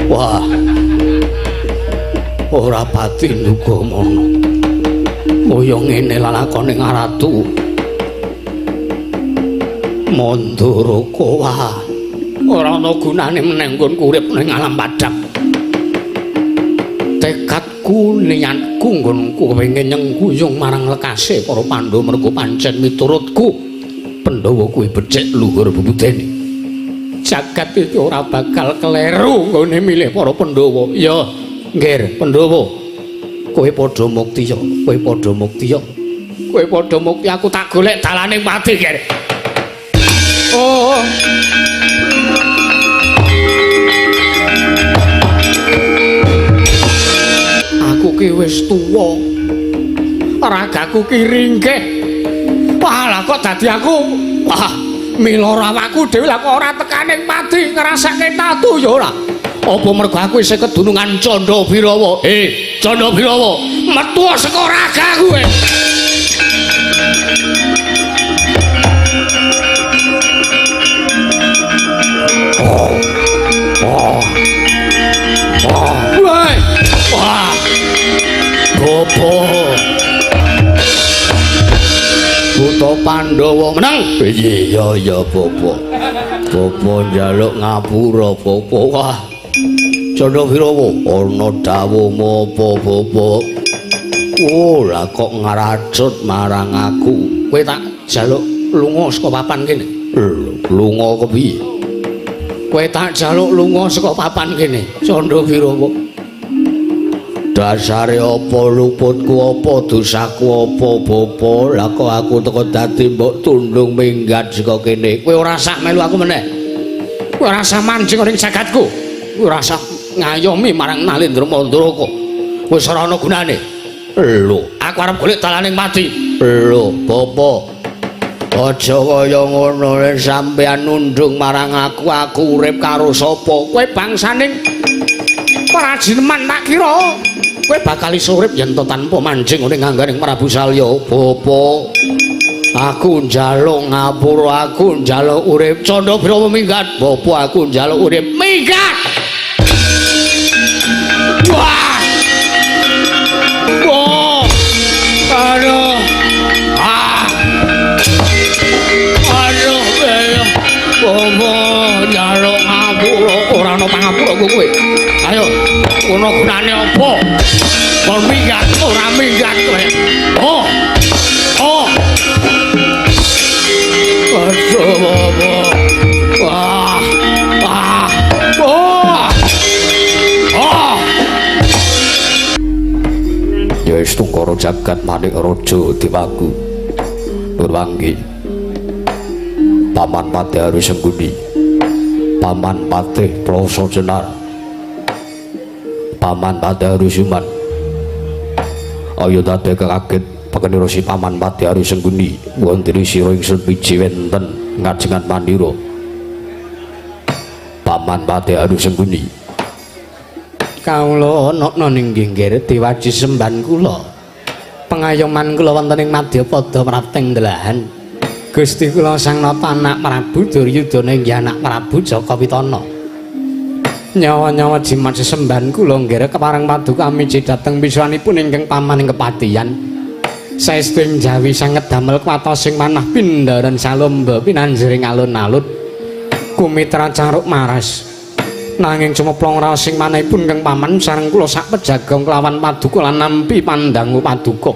Wah. Ora pati nduga mono. Kaya ngene lalakone Ratu Manduraka. Wah. Ora ana gunane meneh nggonku urip ning alam padhang. Tekadku niatku nggonku kepengin nyengkuyung marang lekase para Pandhawa mergo pancen miturutku Pandhawa kuwi becik luhur bubutene. Jagat iki ora bakal kleru nggone milih para Pandhawa. Ya, nggir Pandhawa. Kowe padha mukti ya, kowe padha mukti ya. Kowe padha mukti, aku tak golek dalane mati, Ger. Oh. Aku ki wis tuwa. Ragaku ki ringkih. Wah, lah kok dadi aku. Wah, mila awakku dhewe lah kok ora tekaning pati ngrasake tatu ya ora. Apa mergo aku isih kedunungan Candha Birawa? Candha Birawa, metu saka ragaku. Oh. Oh. Oh. Woi. Wah. Bopo. Buta Pandhawa meneng. Iya ya Bopo. Bopo njaluk ngapura Bopo. Wah. Candha Birawa ana dawuhmu apa Bopo? Oh, lah kok ngracut marang aku. Kowe tak jaluk lunga saka papan kene. Lunga kepiye? Kowe tak jaluk lunga saka papan kene, Candha Birawa. Dasare apa luputku, apa dosaku, apa Bopo? Lah kok aku teko dadi mbok tundung minggat saka kene. Kowe ora sah melu aku meneh. Kowe ora sah manjing ning jagatku. Kowe ora sah ngayomi marang Nalendra Mandaraka. Wis ora ana gunane. Lho, aku arep golek dalaning mati. Lho, Bopo. Aja kaya ngono, sampeyan nundung marang aku, aku urip karo sapa? Kowe bangsaning prajineman tak kira. Kowe bakal iso urip yen to tanpa manjing ning ngangganing Prabu Salya. Bopo, aku njaluk ngapura, aku njaluk urip. Candha Birawa minggat. Bopo, aku njaluk urip. Minggat. Wah. Wah. Aduh. Ah. Aduh, ayo. Bopo njaluk ngapura, ora ana pangapura kowe. Ayo, ono gunane apa? Kon minggat, ora minggat kowe. Oh. Oh. Aduh, Bopo. Wah. Wah. Oh. Oh. Ya wis tungkara jagat manik raja Dewaku. Nurwanggi. Paman Patih Aru Sengguni. Paman Patih Ploso Jenar. Paman Patih Aru Suman. Ayo dadi kaget pakenira si Paman Patih Aru Sengguni wonten sira ingsun miji wenten ngajengan mandira. Paman Patih Aru Sengguni. Kawula ana ning nggih Dewaji semban kula. Pengayoman kula wonten ing Madyapada prapteng delahan. Gusti kula Sang Nata anak Prabu Duryudana inggih anak Prabu Jaka Pitana. Nyawa-nyawa jimat sesembahan kula nggih kepareng paduka miji dhateng pisuwanipun ingkang paman ing kepatihan. Saestu ing Jawi sanget damel kuwatosing manah pindharan salomba pinanjering alun-alun kumitra caruk maras. Nanging cumeplong raos ing manahipun ingkang paman sareng kula sak pejagong kelawan paduka lan nampi pandangu paduka.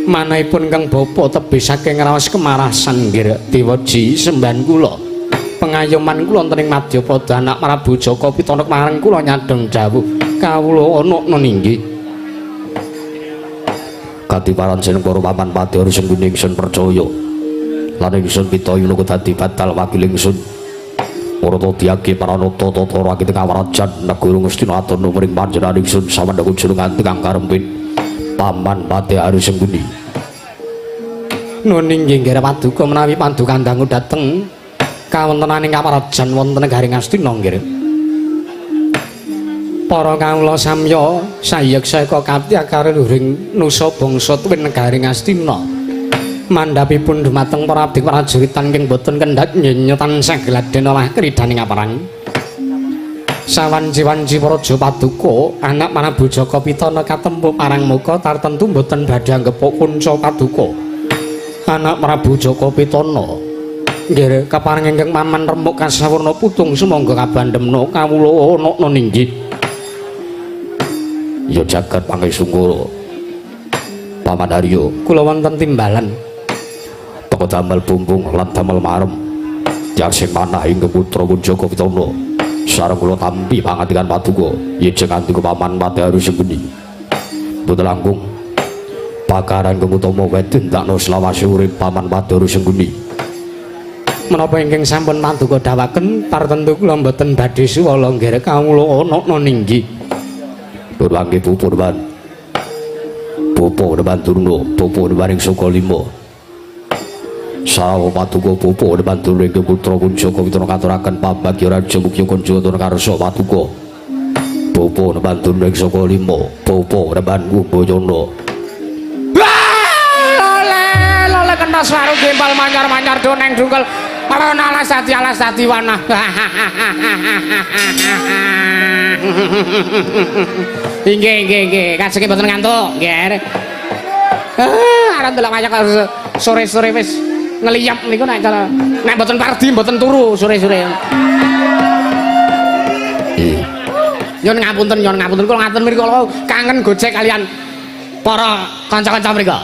Manahipun ingkang bapa tebih saking raos kemarasan nggih Dewaji sembahan kula. Pengayoman kula wonten ing Madyapada anak Prabu Jaka Pitana marang kula nyadhong dawuh kawula ana ninggih. Katiparan jeneng para paman Patih Aru Sengguni ingsun percaya lan ingsun pitayuna dadi batal wakil ingsun. Marata diyagi paranata tata rakit kawarajan negara Ngastina atana mring panjenengan ingsun samandha junungan ingkang karempit Paman Patih Aru Sengguni. Nun inggih nggih paduka menawi paduka dangu dhateng kawontenaning kawarajan wonten negari Ngastina nggih. Para kawula samya sayeksa eka kapti kaluhuring nusa bangsa tuwin negari Ngastina. Mandhapipun dumateng para abdi prajuritan ingkang boten kendhat nyenyo tansah gladhen olah kridaning aparang. Sawanci-wanci Praja Paduka anak Prabu Jaka Pitana katempuh parang muka tartentu mboten badhe anggepuk kunca paduka. Anak Prabu Jaka Pitana nggih kapareng ingkang paman remuk kasawurna putung sumangga kabandemna kawula ana ninggih. Ya jagat pangesungkara Paman Haryo kula wonten timbalan teko damel bumbung lan damel marem tiang manah ingkang putra Jaka Pitana sareng kula tampi pangandikan paduka yen ngandika Paman Padharu Sengkuni. Mboten langkung pakaran ingkang utama wedhen dakna selawase urip Paman Padharu Sengkuni. Menapa ingkang sampun paduka dawaken tartentu kula mboten badhe suwala nggih kawula ana ninggi. Nur mangke pupur ban. Pupu depan Durna, pupu depan ing Saka Lima. Sawo paduka pupu depan Durna ingkang putra Kunjaka Pitana katuraken pambagya raja mukya kunjung karsa paduka. Pupu depan Durna ing Saka Lima, pupu depan Kumbayana. Lole, lole kena swaru gempal manyar-manyar doneng dungkel. Marana alas dadi alas dadi wanah. Nggih, nggih, nggih. Kajenge mboten ngantuk, nggih. Arep ndelok wayang sore-sore wis ngeliyep niku nek cara nek mboten pardi mboten turu sore-sore. Nyun ngapunten, nyun ngapunten kula ngaten mriku kangen gojek kalian para kanca-kanca mriku.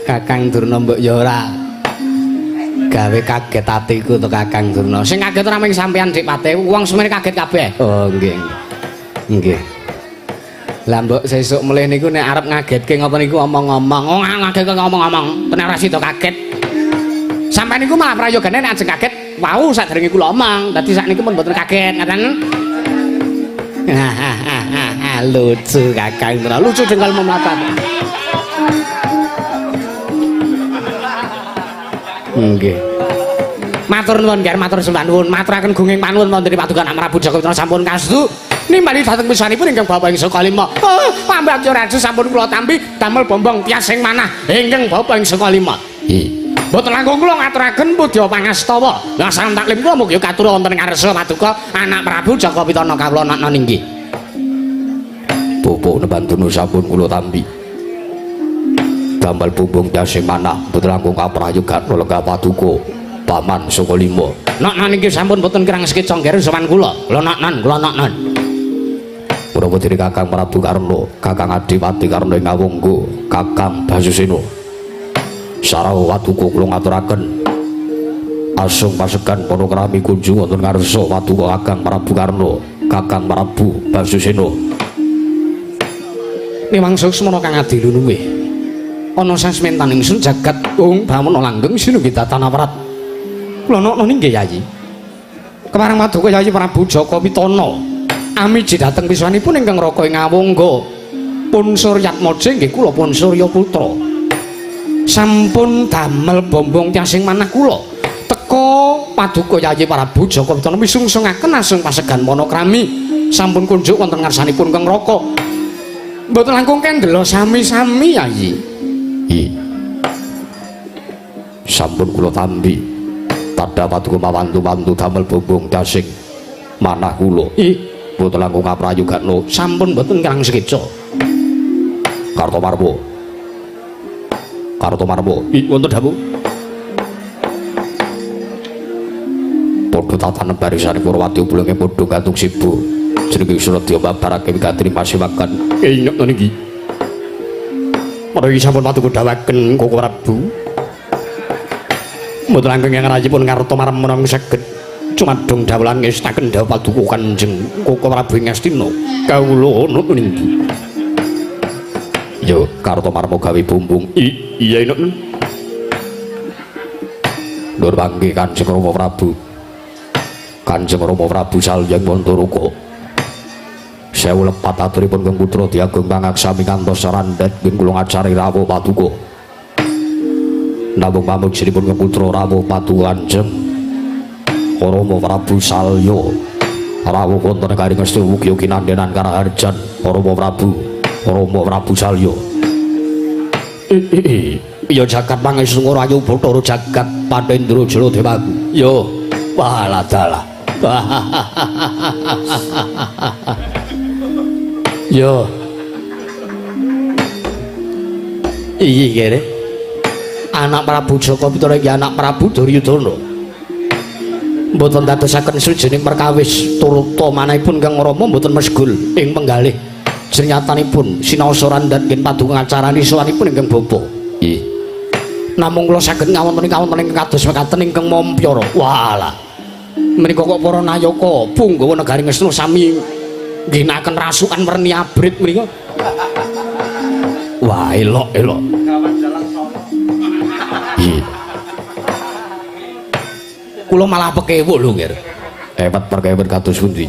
Kakang Durna mbok ya ora gawe kaget atiku to Kakang Durna. Sing kaget ora mung sampeyan Dik Pate, wong semene kaget kabeh. Oh nggih. Nggih. Lah mbok sesuk melih niku nek arep ngagetke ngoten niku omong-omong. Oh ngagetke ngomong-omong, tenan ora sida kaget. Sampeyan niku malah prayogane nek ajeng kaget, wau sadurunge kula omong. Dadi sakniki pun mboten kaget, ngaten. Lucu Kakang Durna, lucu dengkul memlatat. Nggih. Matur nuwun nggih, matur sembah nuwun, maturaken gunging panuwun wonten ing paduka Prabu Jaka Pitana sampun kasedu. Nimbali dhateng pisanipun ingkang Bapak ing Saka Lima. Oh, pambagya raja sampun kula tampi damel bombong tias sing manah ingkang Bapak ing Saka Lima. Mboten langkung kula ngaturaken pudya pangastawa. Lah salam taklim kula mugi katur wonten ngarsa paduka anak Prabu Jaka Pitana kawula nakna ninggih. Bapak Nebantuna sampun kula tampi. Damel bumbung tias sing manah mboten langkung kaprayogana lenggah paduka Paman Saka Lima. Nakna niki sampun boten kirang sekeca nggih sowan kula. Kula naknan, kula naknan. Punapa dene Kakang Prabu Karna, Kakang Adipati Karna ing Awangga, Kakang Basusena. Sarawa paduka kula ngaturaken asung pasegan para krami kunjung wonten ngarsa paduka Kakang Prabu Karna, Kakang Prabu Basusena. Niwang suksmana kang adilunuwih. Ana sasmentaning ingsun jagat ung bamana langgeng sinunggi datan awrat. Kula nokno nggih Yayi. Kepareng paduka Yayi Prabu Jaka Pitana amiji dhateng pisanipun ingkang raka ing Awangga. Pun Suryatmaja nggih kula pun Surya Putra. Sampun damel bombong tiasing manah kula. Teka paduka Yayi Prabu Jaka Pitana misungsungaken asung pasegan panakrami. Sampun kunjuk wonten ngarsanipun kang raka. Mboten langkung kendela sami-sami Yayi. Sampun kula tampi tadha paduka mawantu-wantu damel bombong dasing manah kula. Mboten langkung kaprayogana sampun mboten kirang sekeca. Kartomarma. Kartomarma. Wonten dawuh. Padha tatanen barisane para wadya bulunge padha gantung sibu. Jenenge Suradya babarake wigati masiwakan. Inget niki. Menawi sampun paduka dawaken Koko Prabu. Mboten langkung ingkang rayipun Kartomarma menawi saged cumadung dawuhan ngestaken dawuh paduka Kanjeng Koko Prabu ing Astina. Kawula ana niki. Yo Kartomarma gawe bumbung. Iya inuk. Nur panggih Kanjeng Rama Prabu. Kanjeng Rama Prabu Salya Wantaraka. Sewu lepat aturipun Kang Putra Diagung pangaksami ngantos randhet ping kula ngacari rawuh paduka. Namung pamujinipun Kang Putra rawuh paduka Kanjeng Rama Prabu Salya. Rawuh wonten garing Ngastina mugi kinandenan karaharjan Rama Prabu, Rama Prabu Salya. Ya jagat pangestu rayu Bathara jagat Pandhendra Jala Dewaku. Yo. Wah dalah. Yo. Iki kene. Anak Prabu Jaka Pitana iki anak Prabu Duryudana. Mboten dadosaken suwijining perkawis turuta manahipun Kang Rama mboten mesgul ing penggalih jernyatanipun sinaosa randhat ngen paduka ngacarani sowanipun ingkang bapa. Nggih. Namung kula saged ngawonten kawonten ingkang kados mekaten ingkang mampyara. Walah. Menika kok para nayaka punggawa negari Ngastina sami ngginakaken rasukan werni abrit menika. Wah, elok elok. Nggih. Kula malah pekewuh lho, Nggir. Ewet perkewet kados pundi?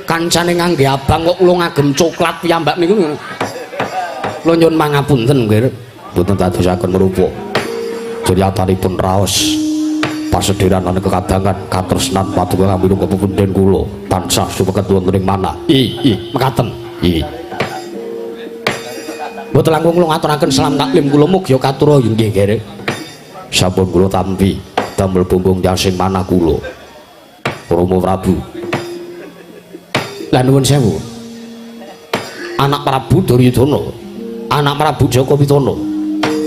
Kancane ngangge abang kok kula ngagem coklat piyambak niku. Kula nyuwun pangapunten, Nggir. Mboten dadosaken menapa. Juryatanipun raos pasediran lan kekadangan katresnan paduka kami kepunden kula tansah sumeket wonten ing manah. Ih, mekaten. Ih. Mboten langkung kula ngaturaken salam taklim kula mugi katura nggih, Nggir. Sampun kula tampi damel bumbung jasing manah kula. Rama Prabu. Lah nuwun sewu. Anak Prabu Duryudana, anak Prabu Jaka Pitana.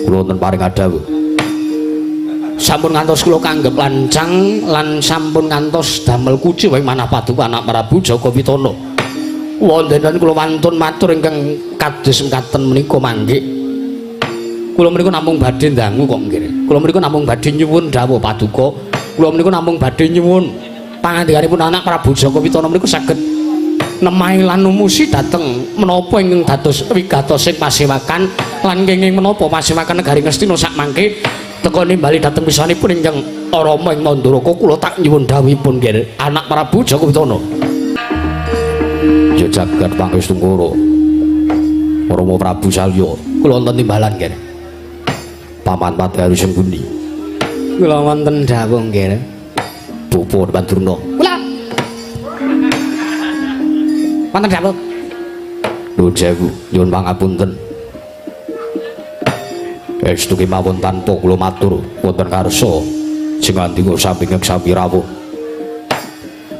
Kula wonten paring adhawuh. Sampun ngantos kula kanggep lancang lan sampun ngantos damel kuciwa ing manah paduka anak Prabu Jaka Pitana. Wonten kula wantun matur ingkang kados mekaten menika manggih. Kula menika namung badhe ndangu kok nggih. Kula menika namung badhe nyuwun dawuh paduka. Kula menika namung badhe nyuwun pangandikanipun anak Prabu Jaka Pitana menika saged nemahi lan numusi dhateng menapa ingkang dados wigatosing pasewakan lan kenging menapa pasewakan negari Ngastina sakmangke teka nimbali dhateng pisanipun ingkang Rama ing Mandaraka. Kula tak nyuwun dawuhipun nggih anak Prabu Jaka Pitana. Ya jagat pangestungkara Rama Prabu Salya. Kula wonten timbalan nggih. Paman Pati Sengguni. Kula wonten dawuh nggih. Bapa Pandurna. Kula wonten dawuh. Nuwun sewu, nyuwun pangapunten. Estu kemawon tanpa kula matur wonten karsa sing andika sami sami rawuh.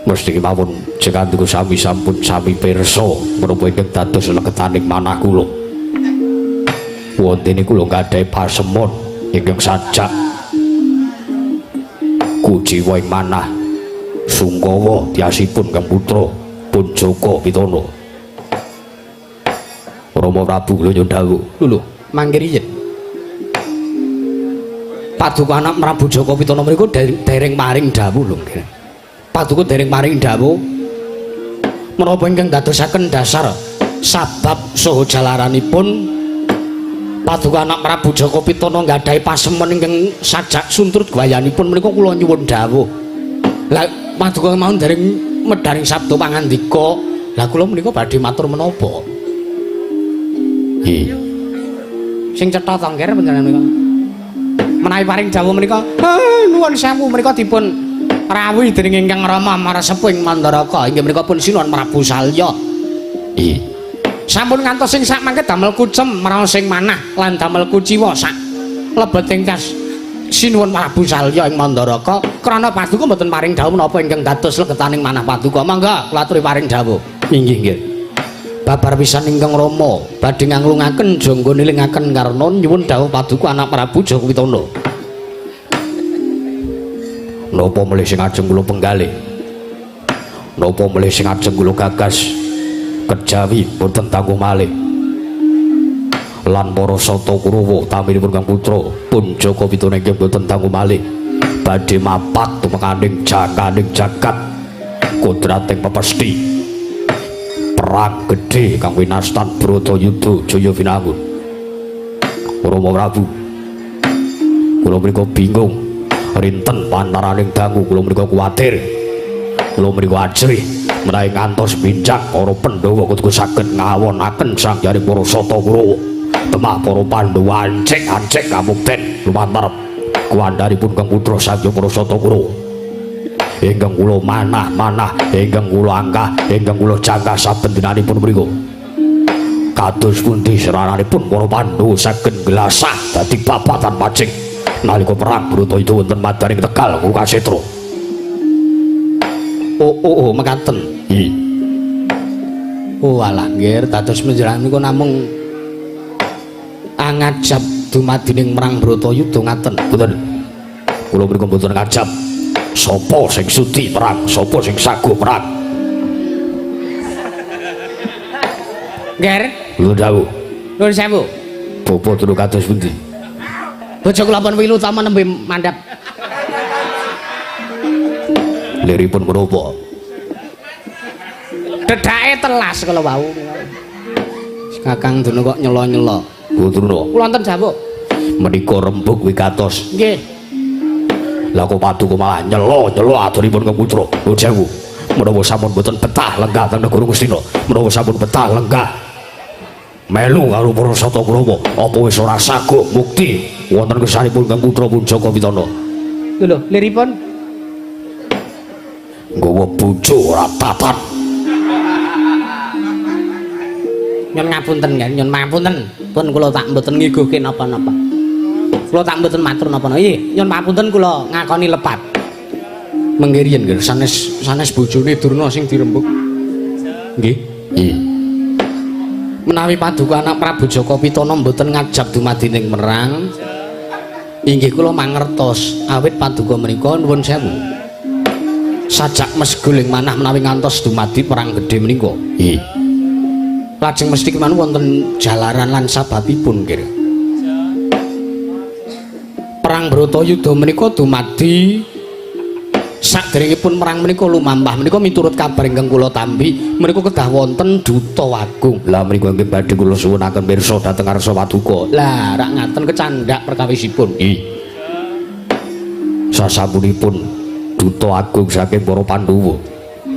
Mesti kemawon sing andika sami sampun sami pirsa menapa ingkang dados legetaning manah kula. Wontene kula gadhahi pasemon ingkang sajak kuciwa ing manah sungkawa tiasipun Kang Putra pun Jaka Pitana. Rama Prabu kula nyuwun dawuh. Lho, mangke riyen. Paduka anak Prabu Jaka Pitana mriku dereng paring dawuh lho nggih. Paduka dereng paring dawuh menapa ingkang dadosaken dasar sabab saha jalaranipun paduka anak Prabu Jaka Pitana nggadahi pasemon ingkang sajak suntrut gwayanipun menika kula nyuwun dawuh. Lah paduka mawon dereng medharing sabda pangandika. Lah kula menika badhe matur menapa? Nggih. Sing cetha to nggih panjenengan menika. Menawi paring dawuh menika, nuwun sewu menika dipun rawuhi dening ingkang Rama Maresepuh ing Mandaraka inggih menika pun Sinuwun Prabu Salya. Nggih. Sampun ngantos sing sak mangke damel kucem mraos sing manah lan damel kuciwa sak lebeting tas Sinuwun Prabu Salya ing Mandaraka krana paduka mboten paring dawuh menapa ingkang dados legetaning manah paduka. Mangga kula aturi paring dawuh. Inggih nggih. Babar pisan ingkang Rama badhe nganglungaken jangga nilingaken karna nyuwun dawuh paduka anak Prabu Jaka Pitana. Napa melih sing ajeng kula penggalih? Napa melih sing ajeng kula gagas? Kejawi boten tangguh malih. Lan para sata Kurawa taminipun Kang Putra pun Jaka Pitana inggih boten tangguh malih. Badhe mapak tumekaning jakaning jagat kodrating pepesti. Perang gedhe kang winastan Bratayuda Jaya Binangun. Rama Prabu, kula mriku bingung rinten pantaraning dangu kula mriku kuwatir. Kula mriku ajrih menawi ngantos bincang para Pandhawa kudu saged ngawonaken sanghyang para sata Kurawa. Temah para Pandhawa ancik-ancik kamukten lumantar kuwandharipun Kang Putra sanghyang para sata Kurawa. Ingkang kula manah-manah, ingkang kula angkah, ingkang kula jangkah saben dinanipun mriku. Kados pundi seraranipun para Pandhawa saged nglasah dadi babatan pacing nalika perang Bratayuda wonten madaning Tegal Kurukasetra. Oh oh, oh mekaten. Nggih. Oh alah nggih, dados panjenengan niku namung angajab dumadining perang Bratayuda ngaten. Mboten. Kula mriku mboten ngajab. Sapa sing sudi perang, sapa sing saguh perang? Nggih. Nuwun dawuh. Nuwun sewu. Bapa turu kados pundi? Bojo kula pun wilu tama nembe mandhap. Liripun menapa? Dedake telas kala wau. Kakang Durna kok nyela-nyela. Bu Durna. Kula wonten jawuk. Menika rembug wigatos. Nggih. Lah kok paduka malah nyela-nyela aturipun Kang Putra. Nuwun sewu. Menawa sampun boten betah lenggah teng negara Ngastina, menawa sampun betah lenggah melu karo para Sata Kurawa, apa wis ora saguh mukti wonten kesanipun Kang Putra Punjaka Pitana. Lho, liripun nggawa bojo ora tatan. Nyun ngapunten nggih, nyun ngapunten. Pun kula tak mboten ngiguhke napa-napa. Kula tak mboten matur napa-napa. Nggih, nyun ngapunten kula ngakoni lepat. Mengke riyen nggih sanes sanes bojone Durna sing dirembug. Nggih. Nggih. Menawi paduka anak Prabu Jaka Pitana mboten ngajab dumadining merang, inggih kula mangertos awit paduka menika nuwun sewu. Sajak mesgul ing manah menawi ngantos dumadi perang gedhe menika. Nggih. Lajeng mesti kemanu wonten jalaran lan sababipun nggih. Perang Bratayuda menika dumadi saderengipun perang menika lumampah menika miturut kabar ingkang kula tampi menika kedah wonten duta agung. Lah menika inggih badhe kula suwunaken pirsa dhateng arsa paduka. Lah rak ngaten kecandhak perkawisipun. Nggih. Sasampunipun duta agung saking para Pandhawa.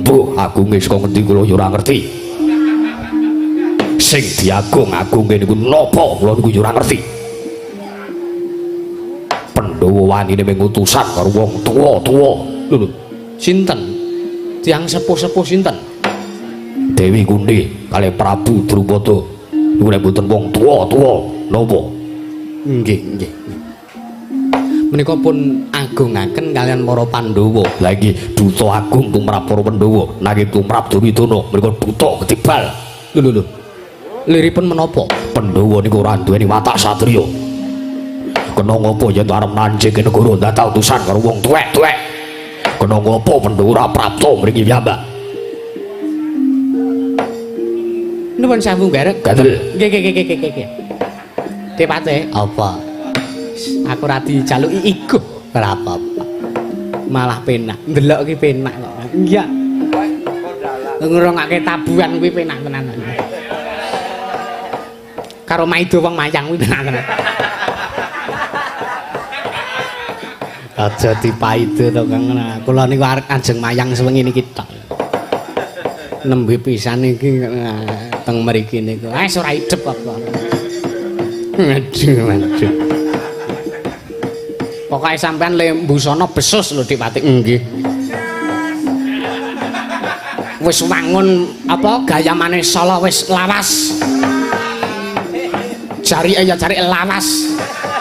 Mbuh agunge saka ngendi kula ya ora ngerti. Sing diagung-agungke niku napa kula niku ya ora ngerti. Pandhawa wanine mung utusan karo wong tuwa-tuwa. Lho, sinten? Tiyang sepuh-sepuh sinten? Dewi Kunti kalih Prabu Drupada. Niku nek mboten wong tuwa-tuwa napa? Nggih, nggih. Menika pun agungaken kalian para Pandhawa. Lah iki duta agung tumrap para Pandhawa, nanging tumrap Duryudana menika duta ketibal. Lho lho lho. Liripun menapa? Pandhawa niku ora duweni watak satriya. Kena ngopo yen arep nanjing negara ndadak utusan karo wong tuwek-tuwek. Kena ngopo Pandhawa ora prapta mriki piyambak. Nuwun sewu ngerek. Gatel. Nggih nggih nggih nggih nggih. Tepate apa? Aku ora dijaluki iguh ora apa-apa. Malah penak. Ndelok ki penak kok. Iya. Ngrungokake tabuhan kuwi penak tenan. Karo maido wong mayang kuwi penak tenan. Aja dipaido to Kang. Kula niku arep ajeng mayang sewengi niki tok. Nembe pisan iki teng mriki niku. Wis ora idep apa. Aduh, aduh. Pokoke sampean le mbusana besus lho Dik Pati. Nggih. Wis wangun apa gayamane Sala wis lawas. Jarike ya jarik lawas.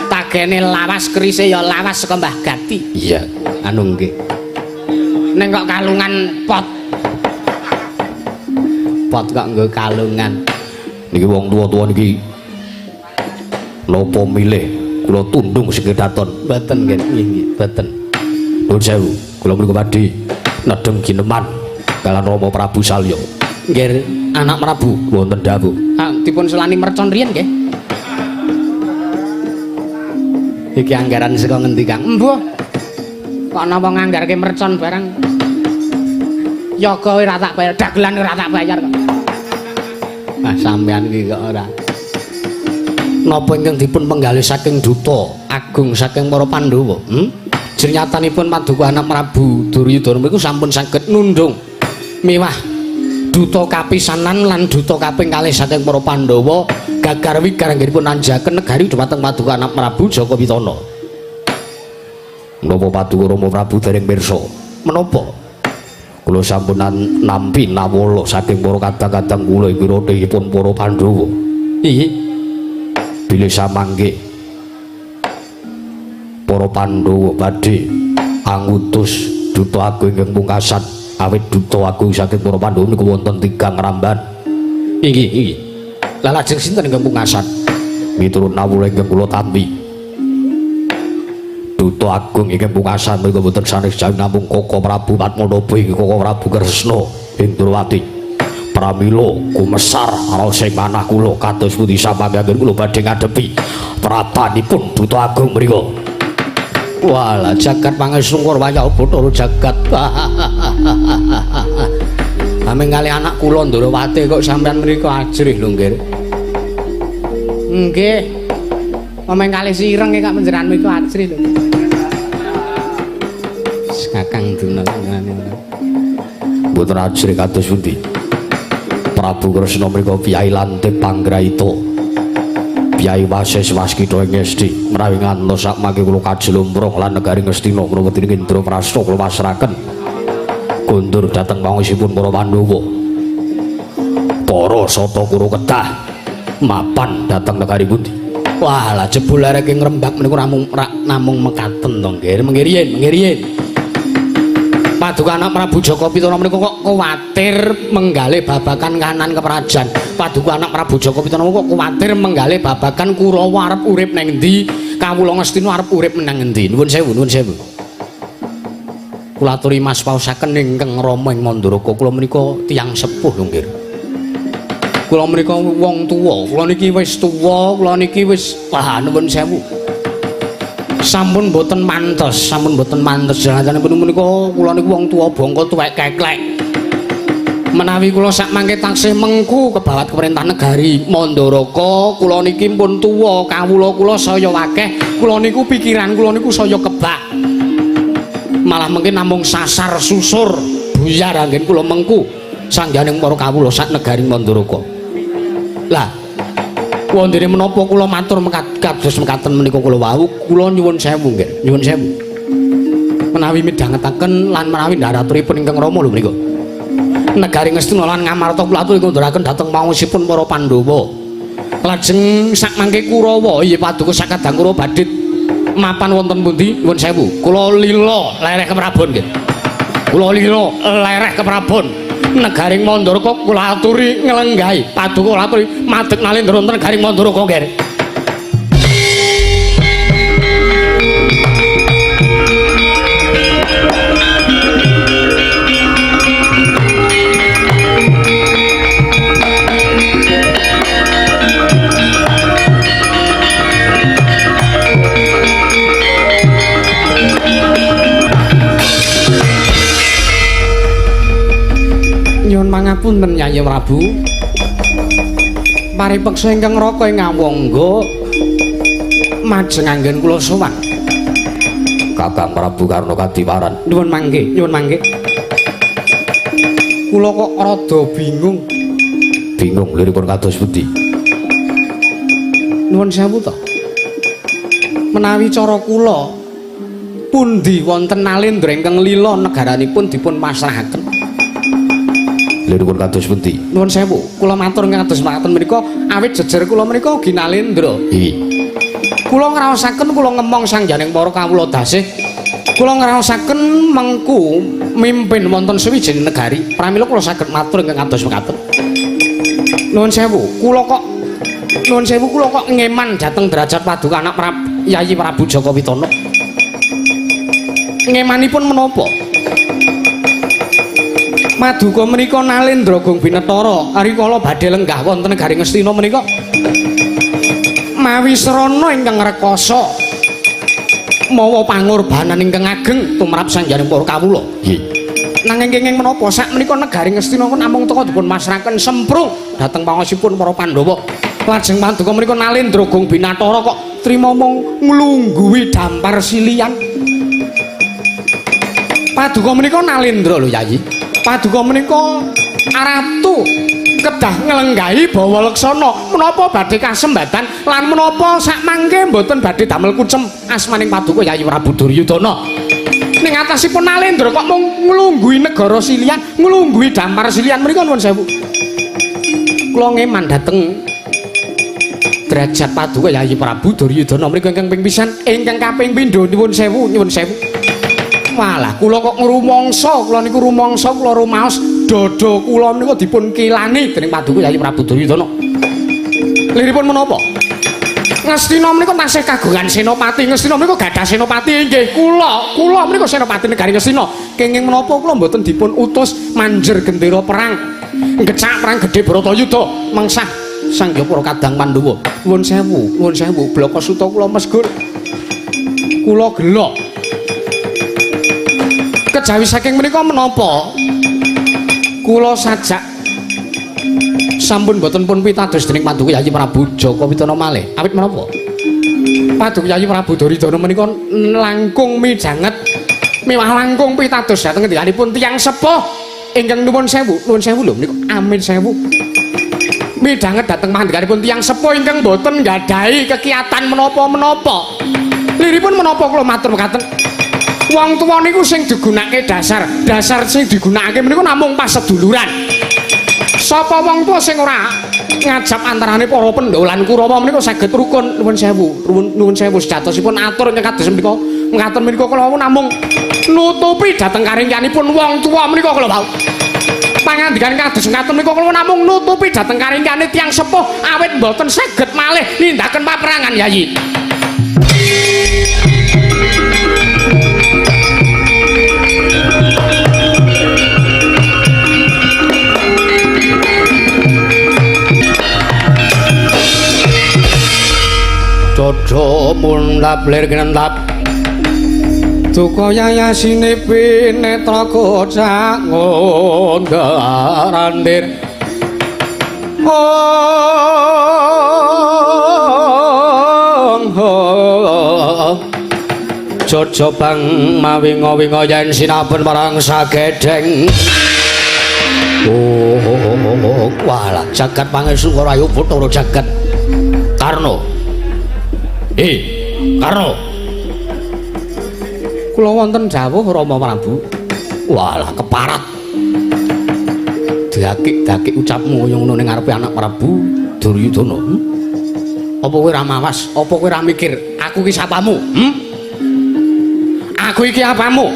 Tagene lawas, kerise ya lawas saka Mbah Gati. Iya, anu nggih. Ning kok kalungan pot. Pot kok nggo kalungan. Niki wong tuwa-tuwa niki napa milih kula tundung sing kedaton? Mboten nggih, nggih, mboten. Nuwun sewu, kula mriku badhe nedheng gineman kalian Rama Prabu Salya. Nggih, anak Prabu wonten dawuh. Ah, dipun selani mercon riyen nggih. Iki anggaran saka ngendi, Kang? Mbuh. Kok ana wong nganggarke mercon barang. Yoga ora tak bayar, dagelan ora tak bayar kok. Ah, sampean iki kok ora. Napa ingkang dipun penggalih saking duta agung saking para Pandhawa? Jernyatanipun paduka anak Prabu Duryudana mriku sampun saged nundung miwah duta kapisanan lan duta kaping kalih saking para Pandhawa gagar wigar anggenipun nanjaken negari dhumateng paduka anak Prabu Jaka Pitana. Menapa paduka Rama Prabu dereng pirsa? Menapa? Kula sampun nampi nawala saking para kadang-kadang kula ing wirodhipun para Pandhawa. Iya. Bilih samangke para Pandhawa badhe angutus duta agung ingkang pungkasan Awit duta agung saking para Pandhawa niku wonten tigang ramban. Inggih, inggih. Lah lajeng sinten ingkang pungkasan? Miturut nawula ingkang kula tampi. Duta agung ingkang pungkasan menika boten sanes jawi namung Koko Prabu Padmanaba inggih Koko Prabu Kresna ing Ndrawati. Pramila kumesar raos ing manah kula kados pundi samangke kula badhe ngadepi pratanipun duta agung mriku. Walah jagat pangesungkur wayah Bathara jagat. Aming kali anak kula Ndrawati kok sampean mriku ajrih lho nggih. Nggih. Aming kali sireng kok panjenengan mriku ajrih lho. Kakang Duna. Mboten ajrih kados pundi? Prabu Kresna mriku piyai lantip panggraita. Piyai Wasis Waskita ing Ngastina menawi ngantos sakmangke kula kajlomprong lan negari Ngastina kula wedeni Indraprasta kula pasrahaken kondur dhateng pangosipun para Pandhawa. Para sata Kuru kedah mapan dhateng negari pundi? Wah, lah jebul arek ngrembak menika namung mekaten to nggih. Mengke riyin, mengke riyin. Paduka anak Prabu Jaka Pitana menika kok kuwatir menggalih babagan kanan keprajan. Paduka anak Prabu Jaka Pitana kok kuwatir menggalih babagan Kurawa arep urip nang endi, kawula Ngastina arep urip nang endi. Nuwun sewu, nuwun sewu. Kula aturi mas paosaken ingkang Rama ing Mandaraka, kula menika tiyang sepuh lho nggih. Kula menika wong tuwa, kula niki wis tuwa, kula niki wis wah nuwun sewu. Sampun mboten mantes, sampun mboten mantes jalanipun menika kula niku wong tuwa bangka tuwek keklek. Menawi kula sak mangke taksih mengku kebawat pemerintah negari Mandaraka, kula niki pun tuwa, kawula kula saya akeh, kula niku pikiran kula niku saya kebak. Malah mungkin namung sasar susur buyar anggen kula mengku sangganing para kawula sak negari Mandaraka. Lah wondene menapa kula matur kados mekaten menika kula wau, kula nyuwun sewu nggih, nyuwun sewu. Menawi midhangetaken lan menawi ndharaturipun ingkang Rama lho menika. Negari Ngastina lan Ngamarta kula aturi ngunduraken dhateng pangosipun para Pandhawa. Lajeng sak mangke Kurawa, iya paduka sakadang Kurawa badhe mapan wonten pundi? Nyuwun sewu. Kula lila lereh keprabon nggih. Kula lila lereh keprabon. Negaring Mandaraka kula aturi nglenggahi paduka kula aturi madeg nalendra wonten negaring Mandaraka nggih. Nyuwun pangapunten Yayi Prabu. Paripeksa ingkang raka ing Awangga majeng anggen kula sowan. Kakang Prabu Karna kadiwaran. Nyuwun mangke, nyuwun mangke. Kula kok rada bingung. Bingung liripun kados pundi? Nyuwun sewu to. Menawi cara kula pundi wonten nalendra ingkang lila negaranipun dipun pasrahaken. Liripun kados pundi? Nuwun sewu, kula matur kados mekaten menika awit jejer kula menika ugi nalendra. Inggih. Kula ngraosaken kula ngemong sangganing para kawula dasih. Kula ngraosaken mengku mimpin wonten sawijining negari. Pramila kula saged matur ingkang kados mekaten. Nuwun sewu, kula kok nuwun sewu kula kok ngeman dhateng derajat paduka anak Yayi Prabu Jaka Pitana. Ngemanipun menapa? Maduka menika nalendra Gong Binetara rikala badhe lenggah wonten negari Ngastina menika mawi srana ingkang rekasa mawa pangorbanan ingkang ageng tumrap sangganing para kawula. Nggih. Nanging kenging menapa sak menika negari Ngastina namung teka dipun masrahaken semprung dhateng pangosipun para Pandhawa. Lajeng paduka menika nalendra Gong Binatara kok trima mung nglungguhi dampar silian. Paduka menika nalendra lho Yayi. Paduka menika ratu kedah nglenggahi bawa leksana menapa badhe kasembatan lan menapa sak mangke mboten badhe damel kucem asmaning paduka Yayi Prabu Duryudana. Ning atasipun nalendra kok mung nglungguhi negara silian, nglungguhi dampar silian menika nuwun sewu. Kula ngeman dhateng derajat paduka Yayi Prabu Duryudana menika ingkang ping pisan, ingkang kaping pindho nyuwun sewu, nyuwun sewu. Walah, kula kok ngrumangsa, kula niku rumangsa kula rumaos dada kula menika dipun kilani dening Paduka Yayi Prabu Duryudana. Liripun menapa? Ngastina menika tasih kagungan senopati. Ngastina menika gadah senopati inggih kula. Kula menika senopati negari Ngastina. Kenging menapa kula mboten dipun utus manjer gendera perang. Ngecak perang gedhe Bharatayuda mengsah Sang Hyang Para Kadang Pandhawa. Nuwun sewu, nuwun sewu blaka suta kula mesgur. Kula gelo. Kejawi saking menika menapa kula sajak sampun boten pun pitados dening Paduka Yayi Prabu Jaka Pitana malih. Awit menapa? Paduka Yayi Prabu Duryudana menika langkung mijanget miwah langkung pitados dhateng ngendikanipun tiyang sepuh ingkang nuwun sewu, nuwun sewu lho menika amin sewu. Midhanget dhateng panjenenganipun tiyang sepuh ingkang boten nggadahi kekiatan menapa-menapa. Liripun menapa kula matur mekaten? Wong tuwa niku sing digunakake dasar, dasar sing digunakake menika namung paseduluran. Sapa wong tuwa sing ora ngajap antarane para Pandhawa lan Kurawa menika saged rukun. Nuwun sewu, nuwun sewu sejatosipun atur ingkang kados menika. Mekaten menika kula wau namung nutupi dhateng karingkianipun wong tuwa menika kula wau. Pangandikan kados mekaten menika kula namung nutupi dhateng karingkiane tiyang sepuh awit mboten saged malih nindaken paperangan Yayi. Dada mundhap lir gnentap duka yayasine pinetra kocak ngundar-andir. Ong Jojo bang mawinga-winga yen sinaben marang sagedheng. Oh, walah jagat pangestu rayu Bathara jagat Karna. Karna. Kula wonten dawuh Rama Prabu. Walah keparat. Dakik-dakik ucapmu kaya ngono ning ngarepe anak Prabu Duryudana. Apa kowe ora mawas? Apa kowe ora mikir aku iki sapamu? Aku iki apamu?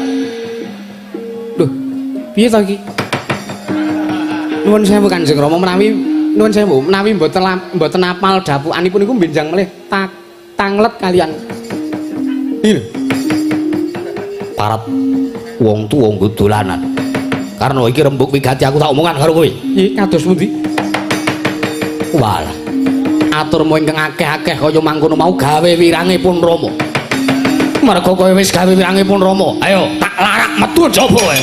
Lho, piye to iki? Nuwun sewu Kanjeng Rama menawi nuwun sewu menawi mboten apal dapukanipun niku benjang melih tak tanglet kalian. Iki lho. Parap wong tuwa nggo dolanan. Karena iki rembug wigati aku tak omongan karo kowe. Iki kados pundi? Walah. Aturmu ingkang akeh-akeh kaya mangkono mau gawe wirange pun Rama. Mergo kowe wis gawe wirange pun Rama. Ayo tak larak metu jaba kowe.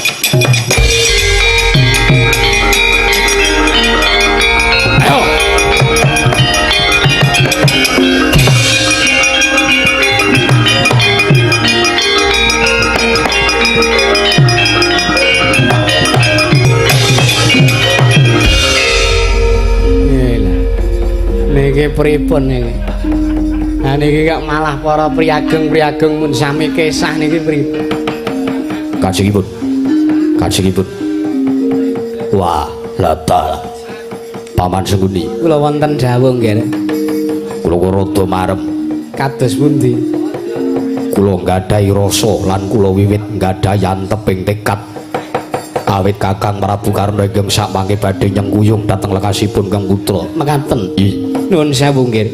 Ayo. Niki pripun niki? Nah niki kok malah para priyageng-priyageng mun sami kesah niki pripun? Kajengipun. Kajengipun. Wah, lha Paman Sengkuni. Kula wonten dawuh nggih. Kula rada marem. Kados pundi? Kula nggadahi rasa lan kula wiwit nggadahi anteping tekad. Awit Kakang Prabu Karna ingkang sakmangke badhe nyengkuyung dhateng lekasipun Kang Putra. Mekaten. Nuwun sewu nggih.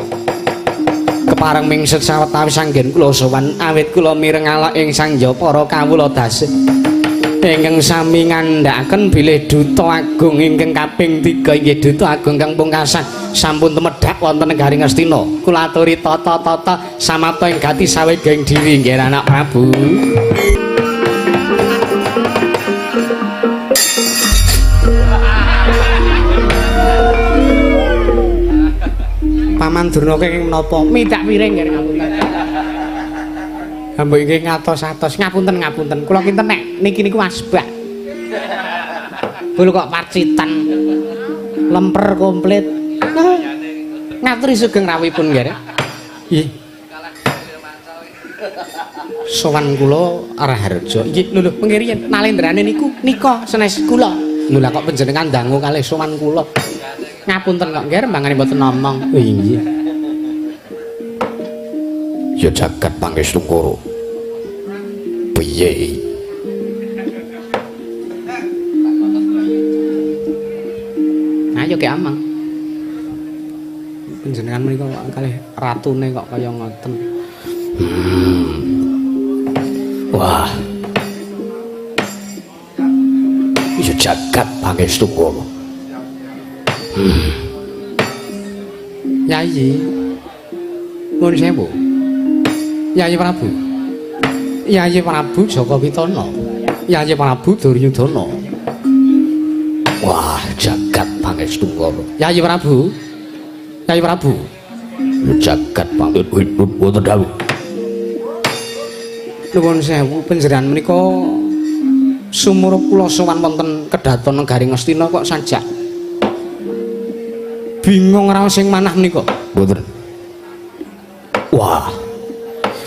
Kepareng mingset sawetawis anggen kula sowan awit kula mireng alok ing Sang Hyang para kawula dasih ingkang sami ngandhakaken bilih duta agung ingkang kaping 3 inggih duta agung kang pungkasan sampun tumedhak wonten negari Ngastina. Kula aturi tata-tata samata ing gati saweging diri nggih anak Prabu. Paman Durna kenging menapa? Midak piring nggih ngapunten. Hamba inggih ngatos-atos ngapunten ngapunten. Kula kinten nek niki niku asbak. Bul kok pacitan. Lemper komplit. Ngaturi sugeng rawuhipun nggih. Nggih. Sowan kula Raharja. Nggih lho lho mengke riyen nalendrane niku nika senes kula. Lho lah kok panjenengan dangu kalih sowan kula. Ngapunten kok nggih rembangane mboten ngomong. Oh iya. Ya jagat pangestungkara. Piye? Ayo Ki Amang. Panjenengan menika kalih ratune kok kaya ngoten. Wah. Iya jagat pangestu kula. Yayi. Nuwun sewu. Yayi Prabu. Yayi Prabu Jaka Pitana. Yayi Prabu Duryudana. Wah, jagat pangestu kula. Yayi Prabu. Yayi Prabu. Jagat pangestu wonten dawuh. Nuwun sewu panjenengan menika sumurup kula sowan wonten kedaton negari Ngastina kok sajak bingung raos sing manah menika. Mboten. Wah.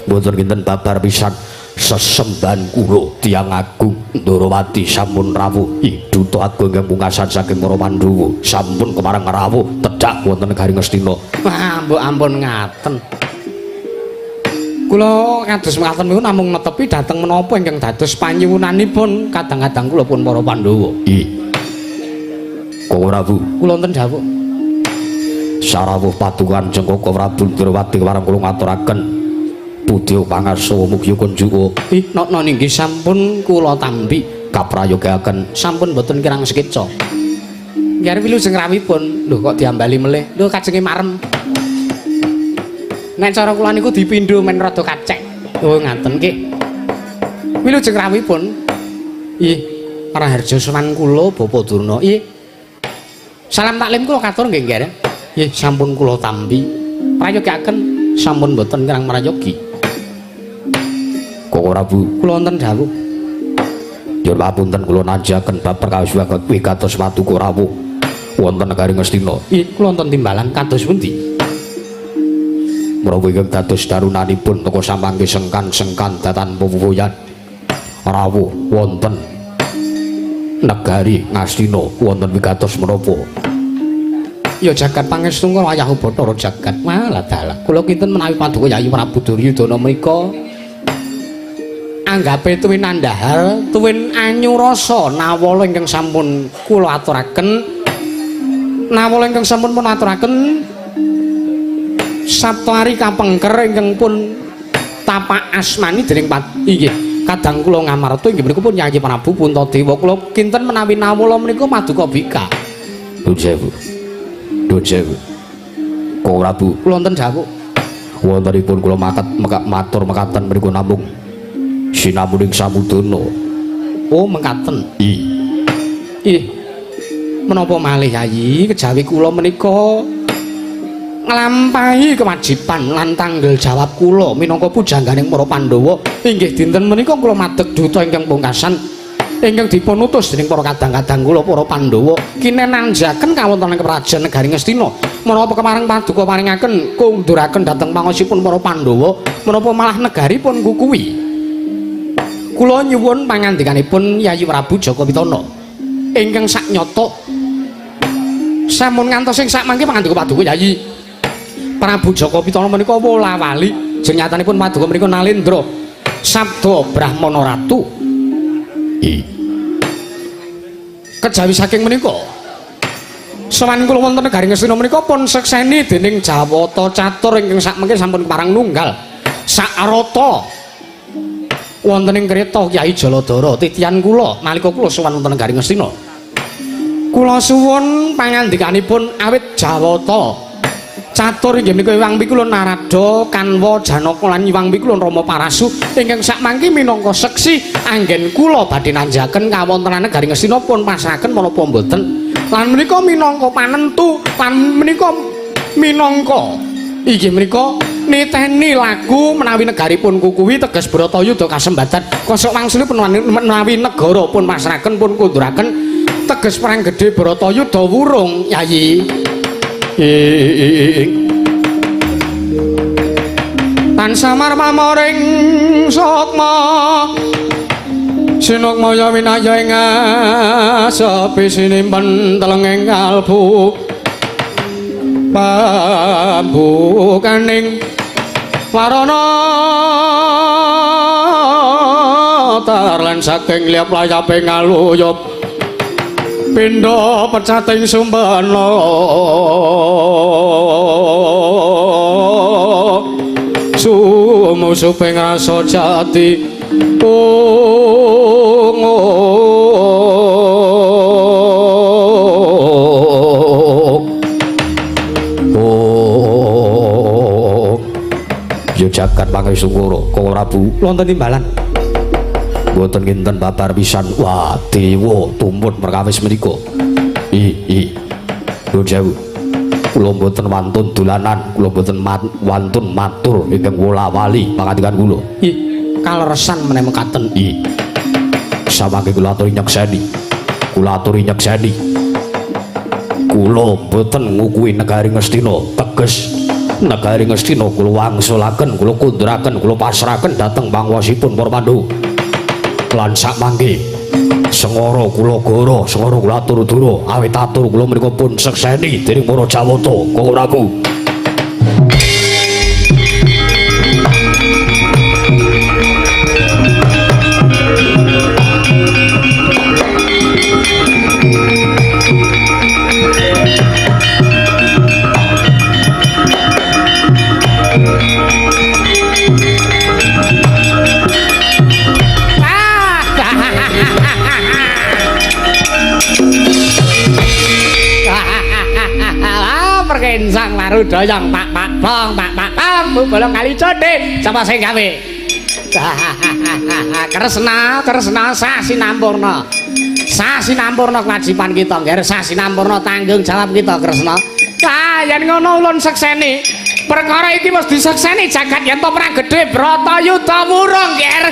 Mboten kinten babar pisan sesembahan kula tiyang agung Ndorowati sampun rawuh. Duta agung ingkang pungkasan saking para Pandhawa sampun kemarang rawuh tedhak wonten negari Ngastina. Wah, mbok ampun ngaten. Kula kados mekaten niku namung netepi dhateng menapa ingkang dados panyuwunanipun kadang-kadang kula pun para Pandhawa. Ih. Koko Prabu, kula wonten dawuh. Sarawuh padukan Jengkoko Prabu Ndrawati warang kula ngaturaken budya pangarsa mugi kunjuka. Ih, nokno inggih sampun kula tampi kaprayogaken sampun boten kirang sekeca. Nggih wilujeng rawuhipun. Lho kok diambali melih. Lho kajenge marem. Nek cara kula niku dipindho men rada kacek. Oh ngaten nggih. Wilujeng rawuhipun. Ih, Raharja sowan kula Bapak Durna. Ih. Salam taklim kula katur nggih nggih. Nggih, sampun kula tampi. Prayogaken sampun boten kirang prayogi. Koko Prabu, kula wonten dawuh. Nyuwun papunten kula nanjaken bab perkawis wigatos paduka rawuh wonten negari Ngastina. Ih, kula wonten timbalan kados pundi? Menawi ingkang dados darunanipun teka samangke sengkan-sengkan datan pupuyan rawuh wonten negari Ngastina wonten wigatos menapa? Ya jagat pangestu kula ayahu Bathara jagat. Malah dalah. Kula kinten menawi paduka Yayi Prabu Duryudana menika anggape tuwin andhahar, tuwin anyurasa nawala ingkang sampun kula aturaken. Nawala ingkang sampun pun aturaken Saptari kapengker ingkang pun tapak asmani dening inggih kadang kula ngamarta inggih menika pun Yayi Prabu Puntadewa. Kula kinten menawi nawala menika paduka bika. Nuwun sewu. Nuwun sewu. Koko Prabu, kula wonten dawuh. Wontenipun kula makat matur mekaten mriku namung sinamuning samudana. Oh mekaten. Ih. Menapa malih Yayi kejawi kula menika nglampahi kewajiban lan tanggel jawab kula minangka pujangganing para Pandhawa inggih dinten menika kula madeg duta ingkang pungkasan ingkang dipun utus dening para kadang-kadang kula para Pandhawa kinen nanjaken kawontenan kerajaan negari Ngastina menapa kemareng paduka paringaken kunduraken dhateng pangosipun para Pandhawa menapa malah negaripun kukuwi. Kula nyuwun pangandikanipun Yayi Prabu Jaka Pitana ingkang saknyata sampun ngantos ing sakmangke pangandika paduka Yayi Prabu Jaka Pitana menika wola-wali jenyatanipun paduka menika Nalendra Sabda Brahmana Ratu. Kejawi saking menika sowan kula wonten negari Ngastina menika pun sekseni dening Jawata Catur ingkang sakmangke sampun keparang nunggal sakrata wonten ing kreta Kyai Jaladara titian kula nalika kula sowan wonten negari Ngastina. Kula suwun pangandikanipun awit Jawata Catur inggih menika Hyang Pikulun Narada Kanwa Janaka lan Hyang Pikulun Rama Parasu ingkang sakmangke minangka seksi anggen kula badhe nanjaken kawontenan negari Ngastina pun pasrahaken menapa mboten lan menika minangka panentu lan menika minangka inggih menika niteni laku menawi negaripun kukuwi teges Bratayuda kasembatan kosok wangsulipun menawi negara pun pasrahaken pun kunduraken teges perang gedhe Bratayuda wurung Yayi. Tan samar pamoring sukma sinukmaya winaya ing asepi sinimpen telenging kalbu pambukaning warana tarlan saking liyap layape ngaluyup Pindha pecating sumbana sumusuping rasa jati Ya jagat pangesungkara Kang Prabu wonten timbalan mboten kinten babar pisan. Wah dewa tumut perkawis menika. I nuwun sewu, kula mboten wantun dolanan, kula mboten wantun matur ingkang wola-wali pangandikan kula. Ih kaleresan meneh mekaten. I samangke kula aturi nyekseni, kula aturi nyekseni kula mboten ngukuhi negari Ngastina, teges negari Ngastina kula wangsulaken, kula kunduraken, kula pasrahaken dhateng panguwasipun para Pandhawa. Lan sakmangke sengara kula goro, sengara kula atur dura, awit atur kula menika pun sekseni dening para Jawata. Kang Prabu. Perkensang marudayang pak pak bong pak pak bong bubolong kali codhe sapa sing gawe. Kresna Kresna sah sinampurna, sah sinampurna kewajiban kita ngger, sah sinampurna tanggung jawab kita Kresna. Ah yen ngono ulun sekseni perkara iki wis disekseni jagat yen to perang gedhe Bratayuda wurung ngger.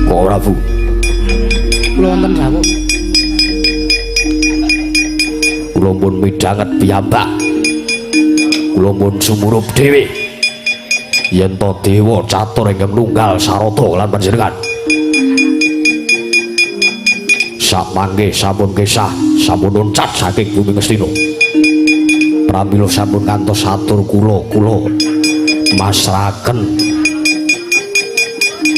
Kok Prabu kula wonten dawuh. Kula pun midhanget piyambak, kula pun sumurup dhewe yen to dewa catur ingkang nunggal sarata lan panjenengan. Samangke sampun kesah, sampun loncat saking bumi Ngastina. Pramila sampun ngantos atur kula, kula masrahaken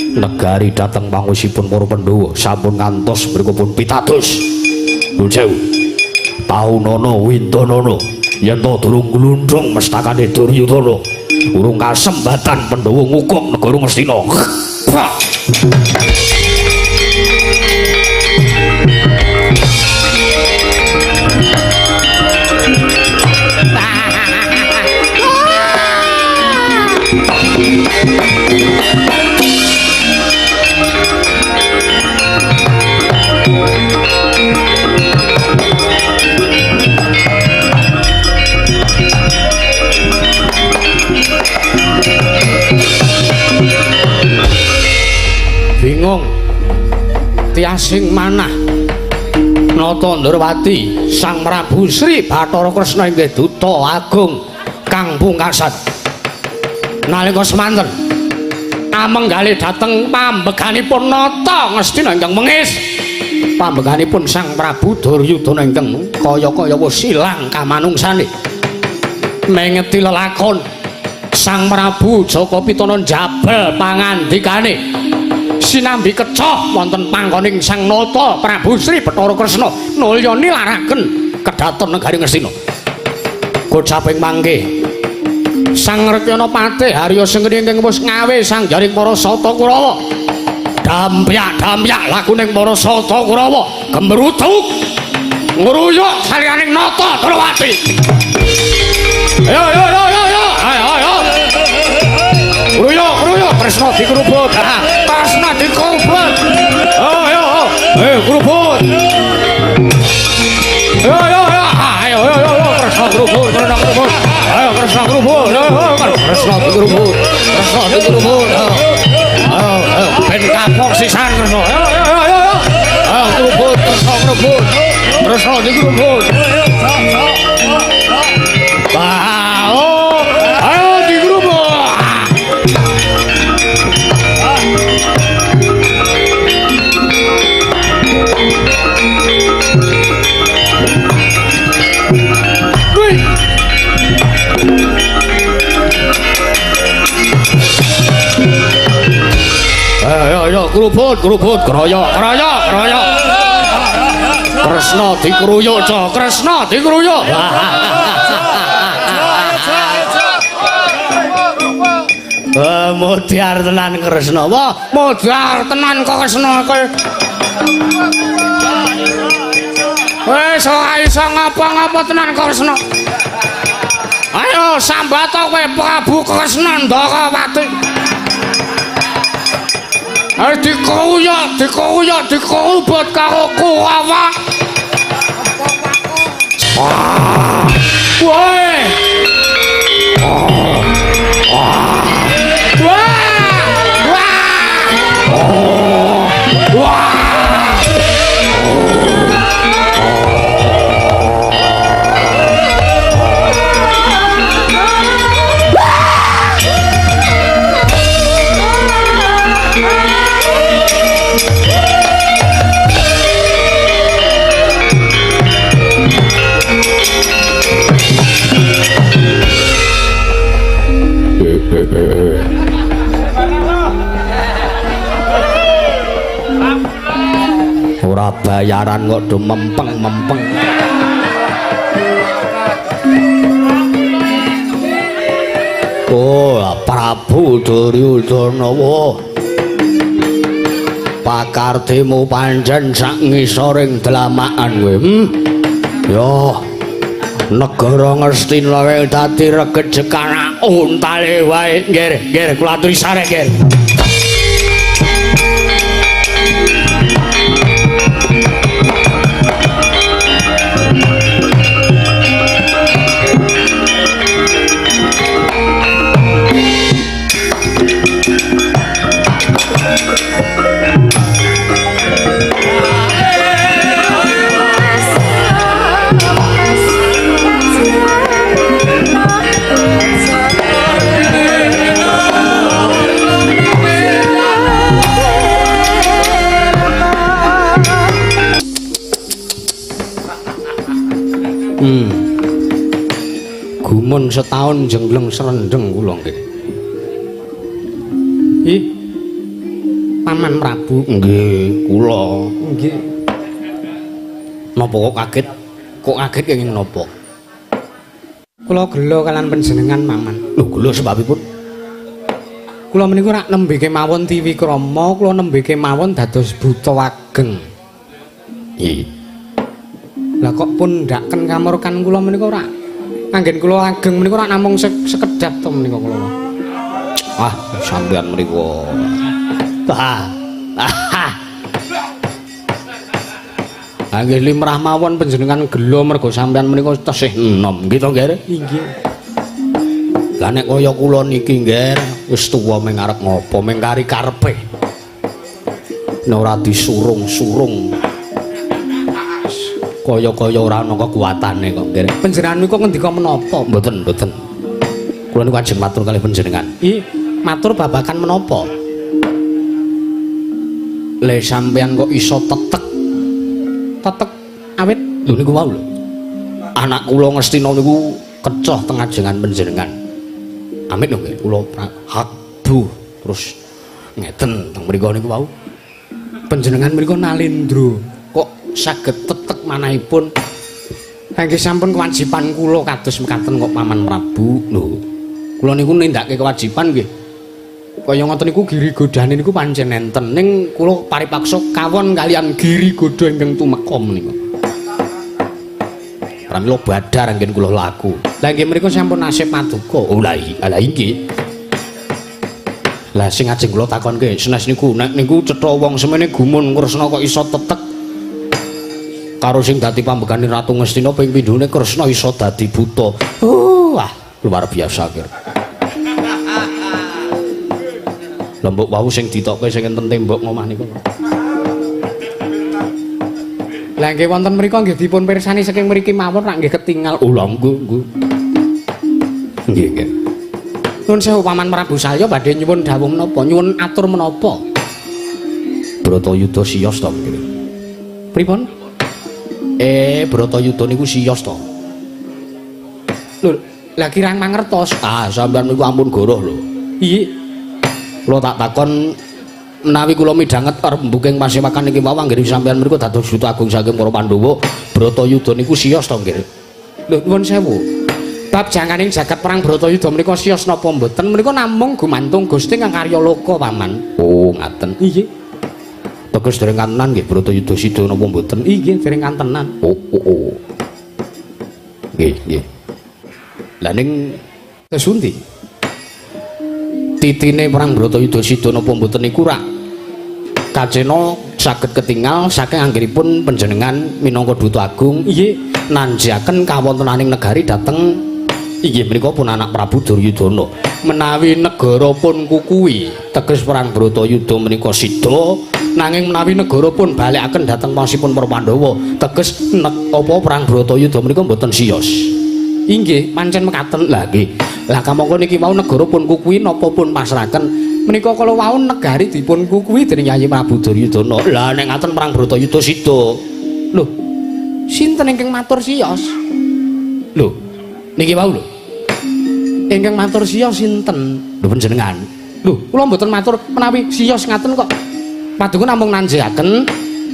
negari dhateng pangusipun para Pandhawa. Sampun ngantos mriku pun pitados. Nuwun sewu. Taunana windanana yen to durung glundhung mestakane Duryudana, urung kasembatan Pandhawa ngukup negara Ngastina. Bingung tiasing manah Nata Ndrawati Sang Prabu Sri Bathara Kresna inggih duta agung kang pungkasan nalika semanten amenggalih dhateng pambeganipun Nata Ngastina ingkang mengis, pambeganipun Sang Prabu Duryudana ingkang kaya-kaya wis ilang kamanungsane. Mengeti lelakon Sang Prabu Jaka Pitana njabel pangandikane sinambi kecoh wonten panggoning Sang Nata Prabu Sri Bathara Kresna nulya nilaraken kedaton negari Ngastina. Gocaping mangke Sang Rekyana Patih Harya Sengkeni ingkang wis ngawe sangjaring para Sata Kurawa. Dampyak-dampyak lakuning para Sata Kurawa gemrutuk ngruyuk saliyaning Nata Ndrawati. Ayo ayo ayo ayo ayo ayo. Ngruyuk ngruyuk Kresna dikrubut. Kresna dikrubut. Ayo ayo krubut. Ayo ayo ayo ayo ayo Kresna krubut, Kresna krubut. Ayo Kresna krubut, Kresna dikrubut, Kresna dikrubut. Ayo ayo ben kapok sisan Kresna. Ayo ayo ayo. Ayo krubut Kresna Dikerubut. Kresna dikerubut. Wah, oh, ayo dikerubut. Ayo, ayo, kerubut, kerubut, keroyok, keroyok, keroyok. Kresna dikeruyuk, Cok. Kresna dikeruyuk. Modar tenan Kresna. Wah, modar tenan kok Kresna kowe. Wis ora iso ngapa-ngapa tenan Kresna. Ayo sambat kowe Prabu Kresna Ndharawati. Ayo dikeruyuk, dikeruyuk, dikerubut karo Kurawa. Woi. Wah! Wah! Wah! Ora bayaran kok do mempeng-mempeng. Oh, Prabu Duryudana, pakartimu pancen sak ngisoring dlamakan kowe. Yo, negara Ngastina wae dadi regejekan untale wae. Nggih, nggih, kula aturi sare, nggih. Gumun setahun jengleng serendeng kula nggih. Ih. Paman Prabu nggih, kula. Nggih. Napa kok kaget? Kok kaget kenging napa? Kula gela kalian panjenengan, Paman. Lho, gela sebabipun? Kula menika rak nembe kemawon tiwikrama, kula nembe kemawon dados buta ageng. Nggih. Lah kok pun ndaken kamurkan kula menika ora anggen kula ageng menika ora namung sekedap to menika kula. Ah, sampeyan mriku. Ah. Ah nggih limrah mawon panjenengan gela mergo sampeyan menika tesih enom nggih to, Nggih? Inggih. Lah nek kaya kula niki, Nggih, wis tuwa meng arep ngopo, meng kari karepe. Nek ora disurung-surung kaya-kaya ora ana kekuatane kok, Nggih. Panjenengan niku ngendika menapa? Mboten, mboten. Kula niku ajeng matur kalih panjenengan. Ih, matur babagan menapa? Le sampeyan kok iso tetek. Tetek awit lho niku wau lho. Anak kula Ngastina niku kecoh teng ajengan panjenengan. Amit lho nggih, kula hakbu terus ngeten teng mriku niku wau. Panjenengan mriku nalindra kok saged tetek manahipun. Nggih sampun kewajiban kula kados mekaten kok Paman Prabu. Lho, kula niku nindakake kewajiban nggih. Kaya ngoten niku giri godane niku pancen enten, ning kula paripaksa kawon kalian giri godha ingkang tumeka menika. Pramila badhar anggen kula laku. Lah nggih mriku sampun nasib paduka. Oh lah inggih. Lah sing ajeng kula takonke senes niku nek niku cetha wong semene gumun Kresna kok iso tetek karo sing dadi pambegane Ratu Ngastina ping pindhone Kresna iso dadi buta. Wah, luar biasa kira. Lembuk wau sing ditokke sing enten tembok omah niku. Lah nggih wonten mriku nggih dipun pirsani saking mriki mawon rak nggih ketingal. Oh lha nggih nggih. Nggih nggih. Nuwun sewu Paman Prabu Salya badhe nyuwun dawuh menapa? Nyuwun atur menapa? Bratayuda siyos to nggih. Pripun? Bratayuda niku siyos to. Lho, lah kirang mangertos. Ah, sampeyan niku ampun goroh lho. Iya. Kula tak takon menawi kula midhanget rembuking pasewakan niki wau anggere sampeyan mriku dados duta agung saking para Pandhawa, Bratayuda niku siyos to nggih. Lho, nuwun sewu. Bab jangkaning jagat perang Bratayuda menika siyos napa mboten? Menika namung gumantung Gusti kang karya loka, Paman. Oh, ngaten. Inggih. Teges dereng kantenan nggih Bratayuda sida napa mboten? Inggih, dereng kantenan. Oh, oh, oh. Nggih, nggih. Lah ning terus pundi? Titine perang Bratayuda sida napa mboten niku rak kacena saged ketingal saking anggenipun panjenengan minangka duta agung inggih nanjaken kawontenaning negari dhateng inggih menika pun anak Prabu Duryudana. Menawi negara pun kukuwi teges perang Bratayuda menika sida, nanging menawi negara pun balikaken dhateng pasipun para Pandhawa teges apa perang Bratayuda menika mboten siyos. Inggih, pancen mekaten. Lah nggih. Lah kamangka niki wau negara pun kukuwi napa pun pasraken menika kala wau negari dipun kukuwi dening Yayi Prabu Duryudana. Lah nek ngaten perang Bratayuda sida. Lho, sinten ingkang matur siyos? Lho, niki wau lho. Ingkang matur siyos sinten? Lho panjenengan. Lho, kula mboten matur menawi siyos ngaten kok. Paduka namung nanjaken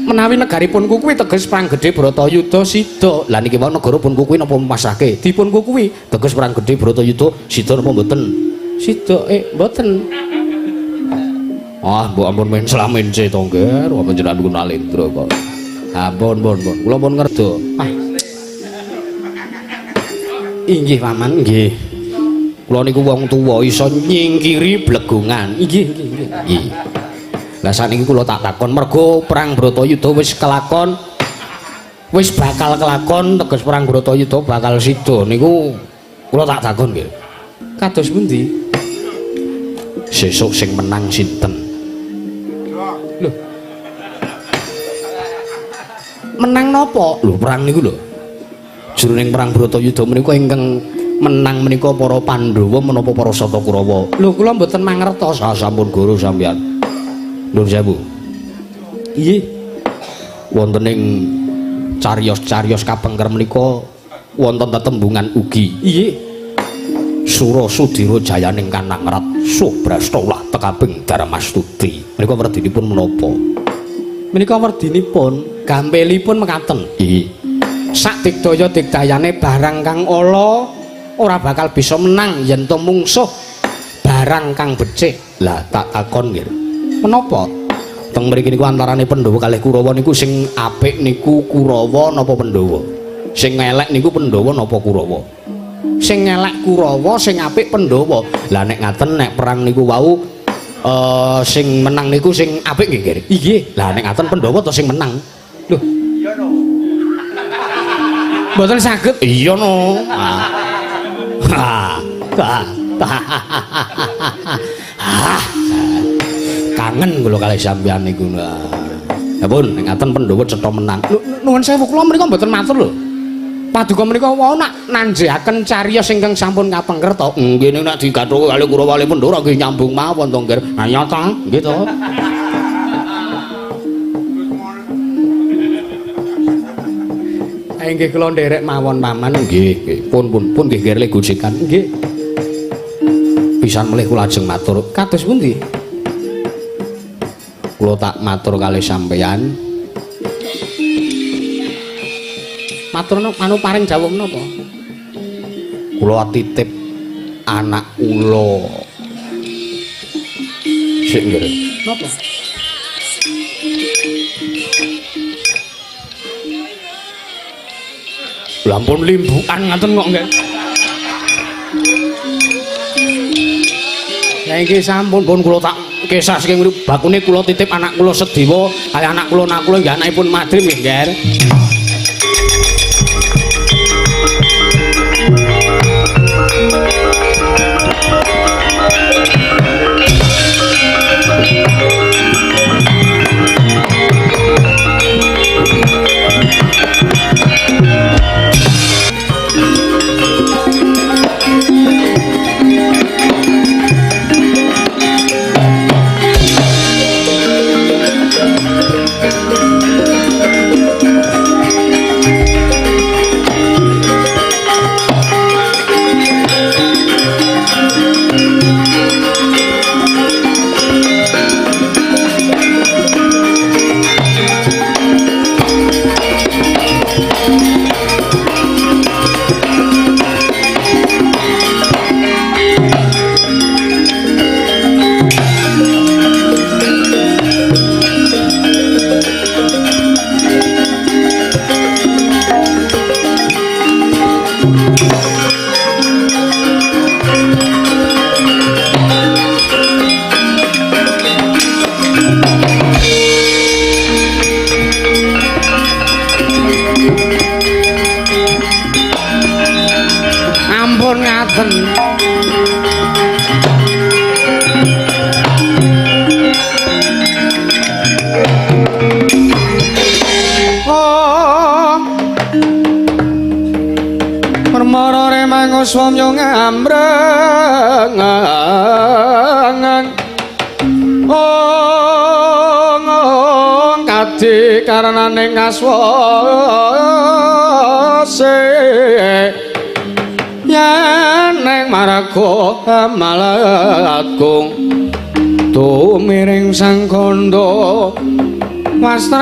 menawi negaripun kukuwi teges perang gedhe Bratayuda sida. Lah niki wau negara pun kukuwi napa pasrahke? Dipun kukuwi teges perang gedhe Bratayuda sida napa mboten? Sida mboten. Ah, mbok ampun mencla-mence to, Ngger. Wong panjenengan niku nalendra kok. Ampun, pun, pun. Kula pun ngerda. Ah. Inggih, Paman, nggih. Kula niku wong tuwa iso nyingkiri blegongan. Inggih, nggih, nggih. Nggih. Lah sakniki kula tak takon mergo perang Bratayuda wis kelakon, wis bakal kelakon teges perang Bratayuda bakal sida niku kula tak takon nggih. Kados pundi? Sesuk sing menang sinten? Lho. Menang napa? Lho perang niku lho. Jroning perang Bratayuda menika ingkang menang menika para Pandhawa menapa para Sata Kurawa? Lho kula mboten mangertos. Ah sampun guru sampeyan. Nuwun sewu. Inggih. Wonten ing cariyos-cariyos kapengker menika wonten tetembungan ugi. Inggih. Sura Sudira jayaning kanangrat Subrasta ulah tekabing Darmastuti. Menika werdinipun menapa? Menika werdinipun gampilipun mekaten. Inggih. Sak digdaya digdayane barang kang ala ora bakal bisa menang yen to mungsuh barang kang becik. Lah tak takon nggih. Menapa? Teng mriki niku antarane Pandhawa kalih Kurawa niku sing apik niku Kurawa napa Pandhawa? Sing elek niku Pandhawa napa Kurawa? Sing elek Kurawa, sing apik Pandhawa. Lah nek ngaten nek perang niku wau sing menang niku sing apik nggih, Nggih. Inggih. Lah nek ngaten Pandhawa to sing menang? Lho. Iya no. Mboten saged. Iya no. Ah. Ah. Kangen kula kalih sampeyan niku. Ya pun nek ngaten Pandhawa cetha menang. Nuwun sewu kula mriku mboten matur lho. Paduka menika wau nak nanjaken cariyos ingkang sampun kapengker to. Nggih ning nek digathuke kalih Kurawa kalih Pandhawa nggih nyambung mawon to, Nggih. Ayo ta, nggih to. Nggih kula nderek mawon Paman. Nggih, nggih. Pun pun pun nggih nggih gojekan. Nggih. Pisan melih kula ajeng matur. Kados pundi? Kula tak matur kalih sampeyan. Matur anu paring jawab menapa? Kula titip anak kula. Sik nggih. Napa? Lha ampun limbukan ngaten kok nggih. Lah iki sampun pun kula tak kesah saking bakune kula titip anak kula Sediwa kalih anak kula Nakula nggih anakipun Madrim nggih, Ngger. Ampun ngaten. Oh. Permara remango swamya ngamreng. Oh, kadi karenane kaswase yen ning marga malatgung tumiring sang kandha wastrat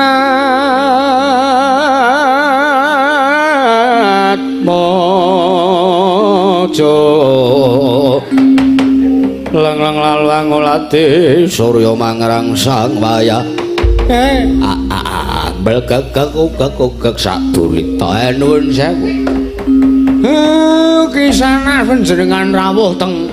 mojo leng-leng lalu angulati surya mangrang sang waya belgegek sak durita nuwun sewu. Kisana panjenengan rawuh teng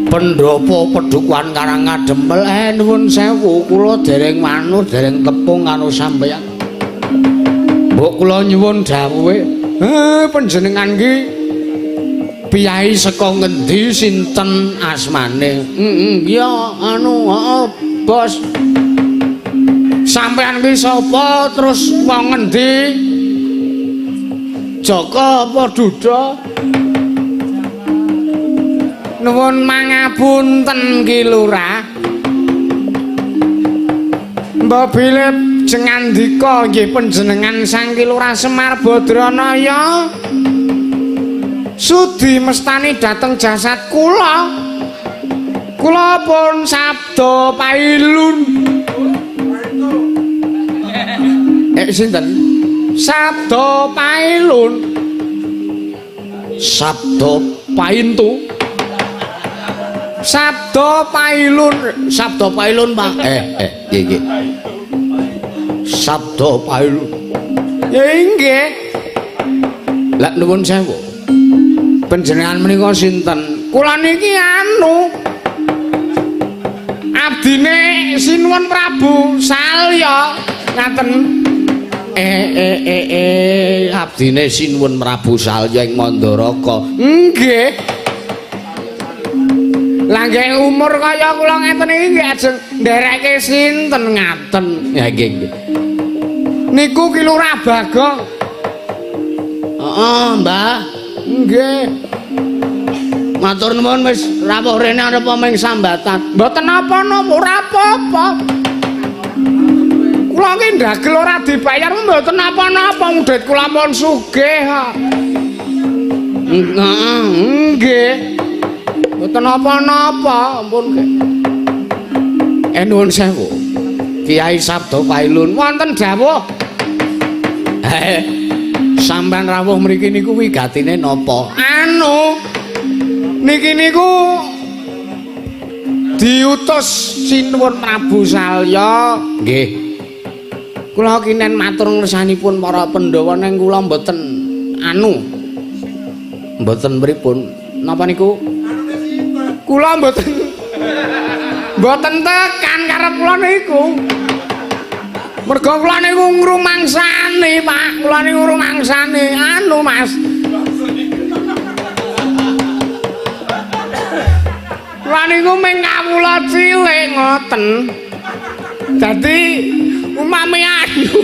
Pendopo Pedukuhan Karangadempel. Nuwun sewu kula dereng manut dereng tepung karo sampeyan. Mbok kula nyuwun dawuhe. Panjenengan ki piyai saka ngendi sinten asmane? Ya anu heeh bos. Sampeyan ki sapa terus wong ngendi? Jaka apa Duda? Nuwun mangapunten Ki Lurah. Mbok bilih jengandika nggih panjenengan Sang Ki Lurah Semar Badranaya sudi mestani dhateng jasad kula. Kula pun sabda pailun. Sinten? Sabda pailun. Sabda paintu. Sabda pailun. Sabda pailun, Pak. Nggih nggih. Sabda pailun. Ya nggih. Lah nuwun sewu. Panjenengan menika sinten? Kula niki anu abdine Sinuwun Prabu Salya ngaten. Abdine Sinuwun Prabu Salya ing Mandaraka. Nggih. Lah nggih umur kaya kula ngeten iki nggih ajeng ndereke sinten ngaten. Ya nggih nggih. Niku Ki Lurah Bagong. Heeh, Mbah. Nggih. Matur nuwun wis rawuh rene arep ming sambatan. Mboten napa-napa, ora apa-apa. Kula ki ndagel ora dibayar mboten napa-napa, dhuwit kula pun sugih kok. Nggih. Mboten napa-napa, ampun nggih. Nuwun sewu. Kiai Sabda Pailun wonten dawuh. Sampeyan rawuh mriki niku wigatine napa? Anu niki niku diutus Sinuwun Prabu Salya. Nggih. Kula kinen matur ngersanipun para Pandhawa ning kula mboten anu. Mboten pripun? Napa niku? Kula mboten mboten tekan karep kula niku. Mergo kula niku ngrumangsani, Pak. Kula niku ngrumangsani anu, Mas. Kula niku mung kawula cilik ngoten. Dadi umame anu.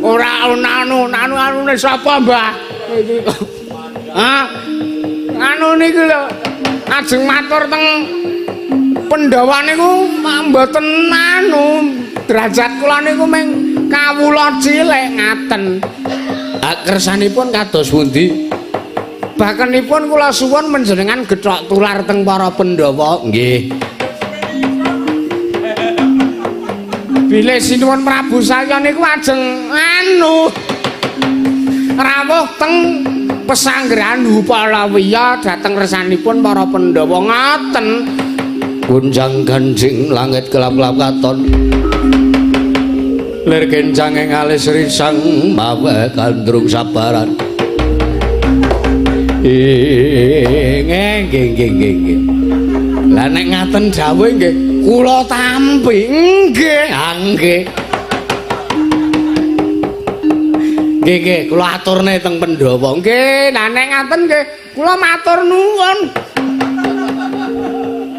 Ora ana anu anune sapa, Mbah? Hah? Anu niku lho ajeng matur teng Pandhawa niku mboten anu derajat kula niku mung kawula cilik ngaten. Kersanipun kados pundi? Bakenipun kula suwun panjenengan gethok tular teng para Pandhawa. Nggih. Bilih Sinuwun Prabu Salya niku ajeng anu rawuh teng pesanggrahan Hupalawiya dhateng resanipun para Pandhawa ngoten. Gunjang ganjing langit kelap-kelap katon. Lir kencang ing alis risang mawe gandrung sabaran. Nggih nggih nggih nggih. Lah nek ngaten dawuh nggih kula tampi. Nggih, ha nggih. Nggih nggih kula aturne teng Pandhawa. Nggih, lah nek ngaten nggih kula matur nuwun.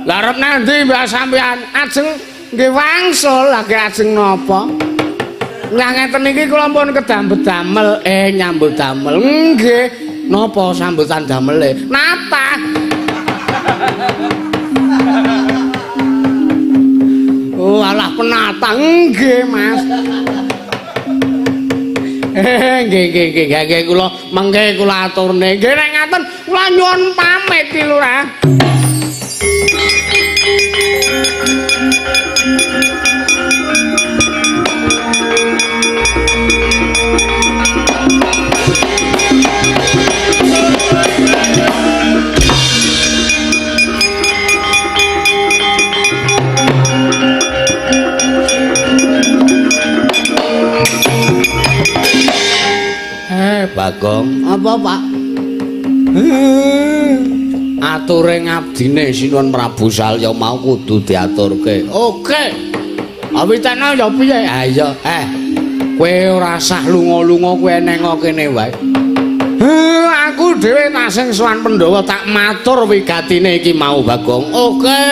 Lah arep nandi Mbah sampean? Ajeng nggih wangsul, lha ajeng napa? Lah ngeten iki kula pun kedamel-damel, nyambut damel. Nggih. Napa sambutan damele? Natah. Oh, alah penatah. Nggih, Mas. Nggih nggih nggih nggih kula mengke kula aturne. Nggih nek ngaten kula nyuwun pamit ki Lurah. Bagong, apa Pak? Ature ngabdine Sinuwun Prabu Salya mau kudu diaturke. Oke. Awitane ya piye? Ha iya, kowe ora sah lunga-lunga, kowe neng kene wae. Aku dhewe tak sing sowan Pandhawa tak matur wigatine iki mau Bagong. Oke.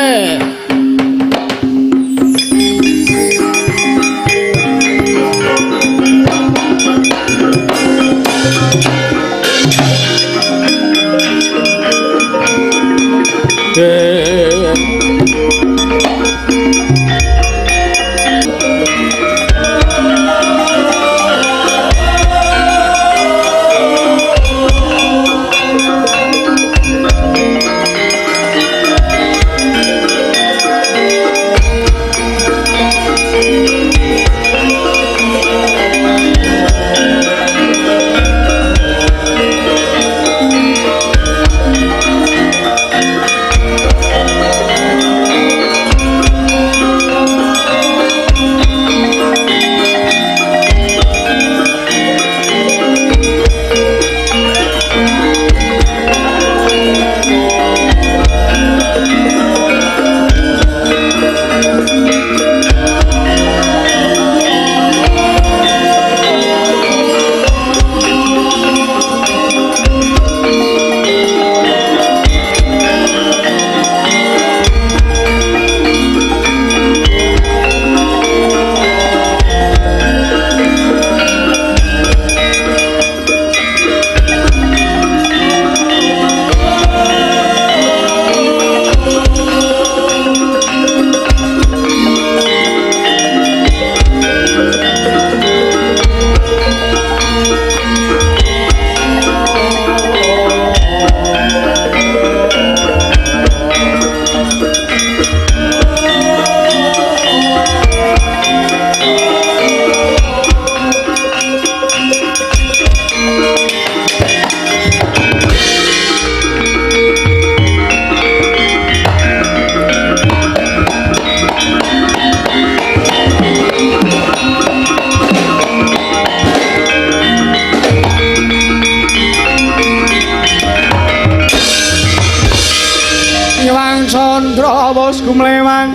Candra wis gumlewang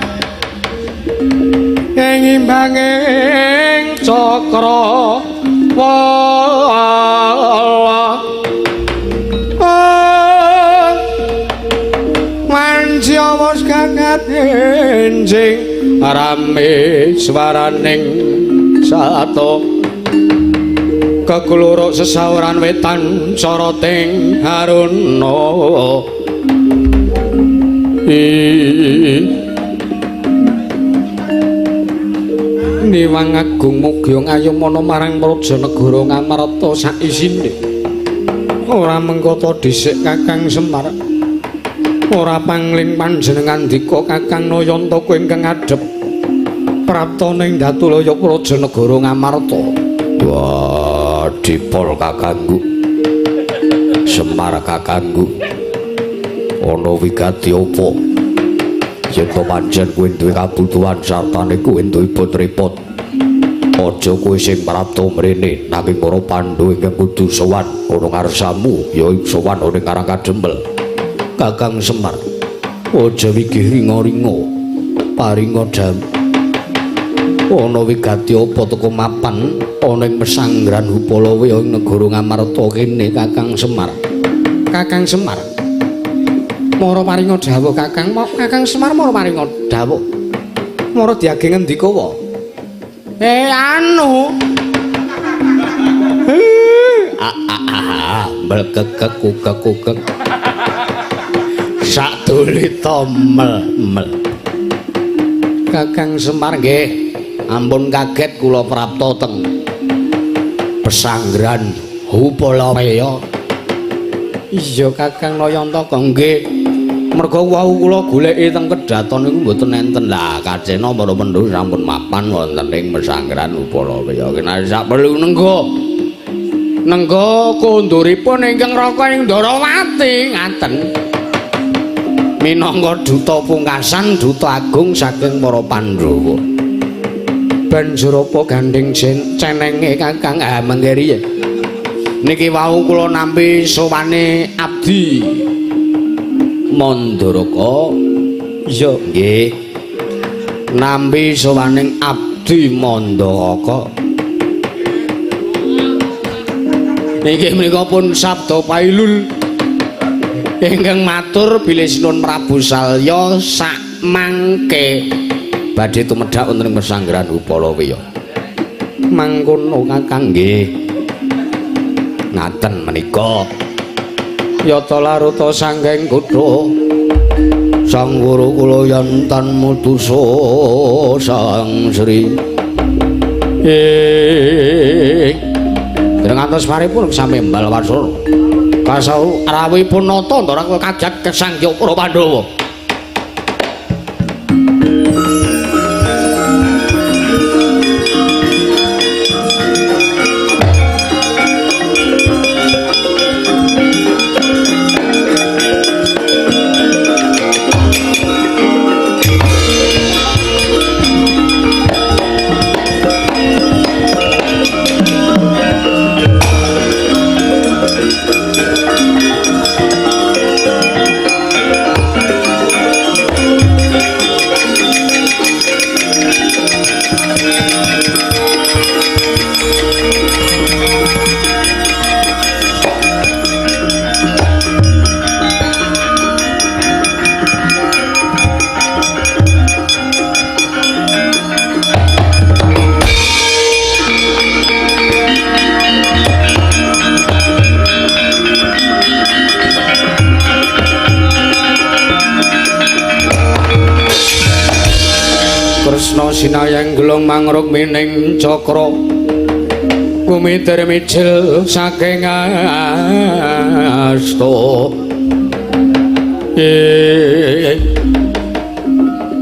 ing imbanging cakra wala manci wis gagat enjing rame swaraning sato kekluruk sesauran wetan coroting haruna. Niwang agung mugi ngayomana marang praja negara Ngamarta saisine. Ora mengkata dhisik Kakang Semar. Ora pangling panjenengan dika Kakang Nayantaka ingkang ngadhep Prapta ning Datulaya Praja Negara Ngamarta. Wah, dipol kakangku. Semar kakangku. Ana wigati apa? Yen to pancen kowe duwe kabutuhan sartane kowe duwe repot. Aja kowe sing prapta mrene, nanging para Pandhawa ingkang kudu sowan ana ngarsamu, ya sowan ana ing Karang Kadempel. Kakang Semar, aja wigih ringa-ringa, paringa dam. Ana wigati apa teka mapan ana ing pesanggrahan Hupalawya ing negara Ngamarta kene Kakang Semar. Kakang Semar, mara paringa dawuh Kakang, Kakang Semar mara paringa dawuh. Mara diage ngendika wae. Anu. Mel kekek kukek kukek. Sadulita mel mel. Kakang Semar nggih, ampun kaget kula prapta teng pesanggrahan Hupalawya. Iya Kakang Nayantaka nggih. Merga wau kula goleki teng kedhaton niku mboten enten. Lah kacena para Pandhawa sampun mapan wonten ing pesanggrahan Hupalawya. Kena sak perlu nenggo. Nenggo konduripun ingkang Raka ing Ndarawati ngaten. Minangka duta pungkasan, duta agung saking para Pandhawa. Banjur apa gandeng cenenge Kakang? Ah mengke riyen. Niki wau kula nampi sowane abdi Mandaraka. Iya nggih. Nampi sowaning abdi Mandaraka. Niki menika pun sabda pailul ingkang matur bilih Sinun Prabu Salya sak mangke badhe tumedhak wonten ing pesanggrahan Hupalawya. Mangkono Kakang nggih. Ngaten menika. Yata laruta sanggeng kutha sang guru kula yantan mutusa sang Sri. Dereng ngantos paripun sami embal wasana. Kasau rawuhipun nata ndara kajat kesangya para Pandhawa. Kresna sinayang gelung mangruk mining cakra kumitir mijil saking asta.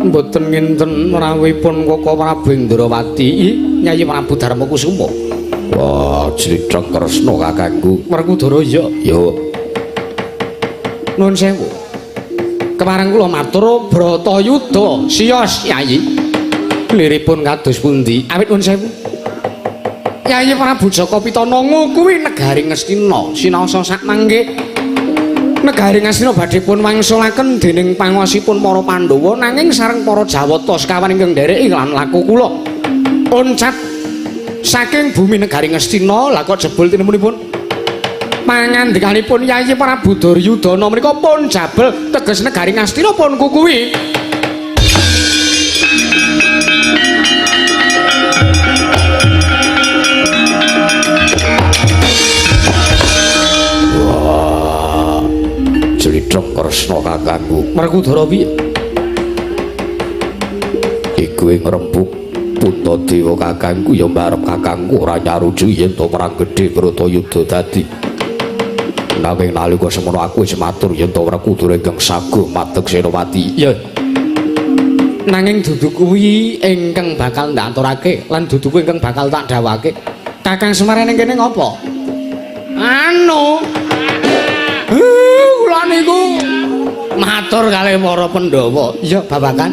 Mboten nginten rawuhipun Koko Prabu Indrawati, Nyai Prabu Darmakusuma. Wah, crita Kresna kakangku. Werkudara ya. Yo. Nuwun sewu. Kepareng kula matur Bratayuda siyos Yai. Liripun kados pundi? Awit nuwun sewu. Yai Prabu Jaka Pitana ngukuwi negari Ngastina sinaosa sak mangke. Negari Ngastina badhe pun wangsulaken dening panguwasipun para Pandhawa nanging sareng para Jawata sekawan ingkang ndereki lan laku kula. Oncat saking bumi negari Ngastina lha kok jebul tinemunipun pangandikanipun Yai Prabu Duryudana menika pun jabel teges negari Ngastina pun kukuwi. Wah, crita Kresna kakangku. Werkudara piye? Iku ing rembug Puntadewa kakangku ya mbarep kakangku ora nyaruju yen to perang gedhe Bratayuda dadi. Nanging nalika semono aku wis matur yen to Werkudara ingkang saguh madeg Senopati. Ya. Nanging dudu kuwi ingkang bakal ndak aturake lan dudu kuwi ingkang bakal tak dawake. Kakang Semar ning kene ngopo? Anu. Kula niku matur kalih para Pandhawa. Iya, babagan.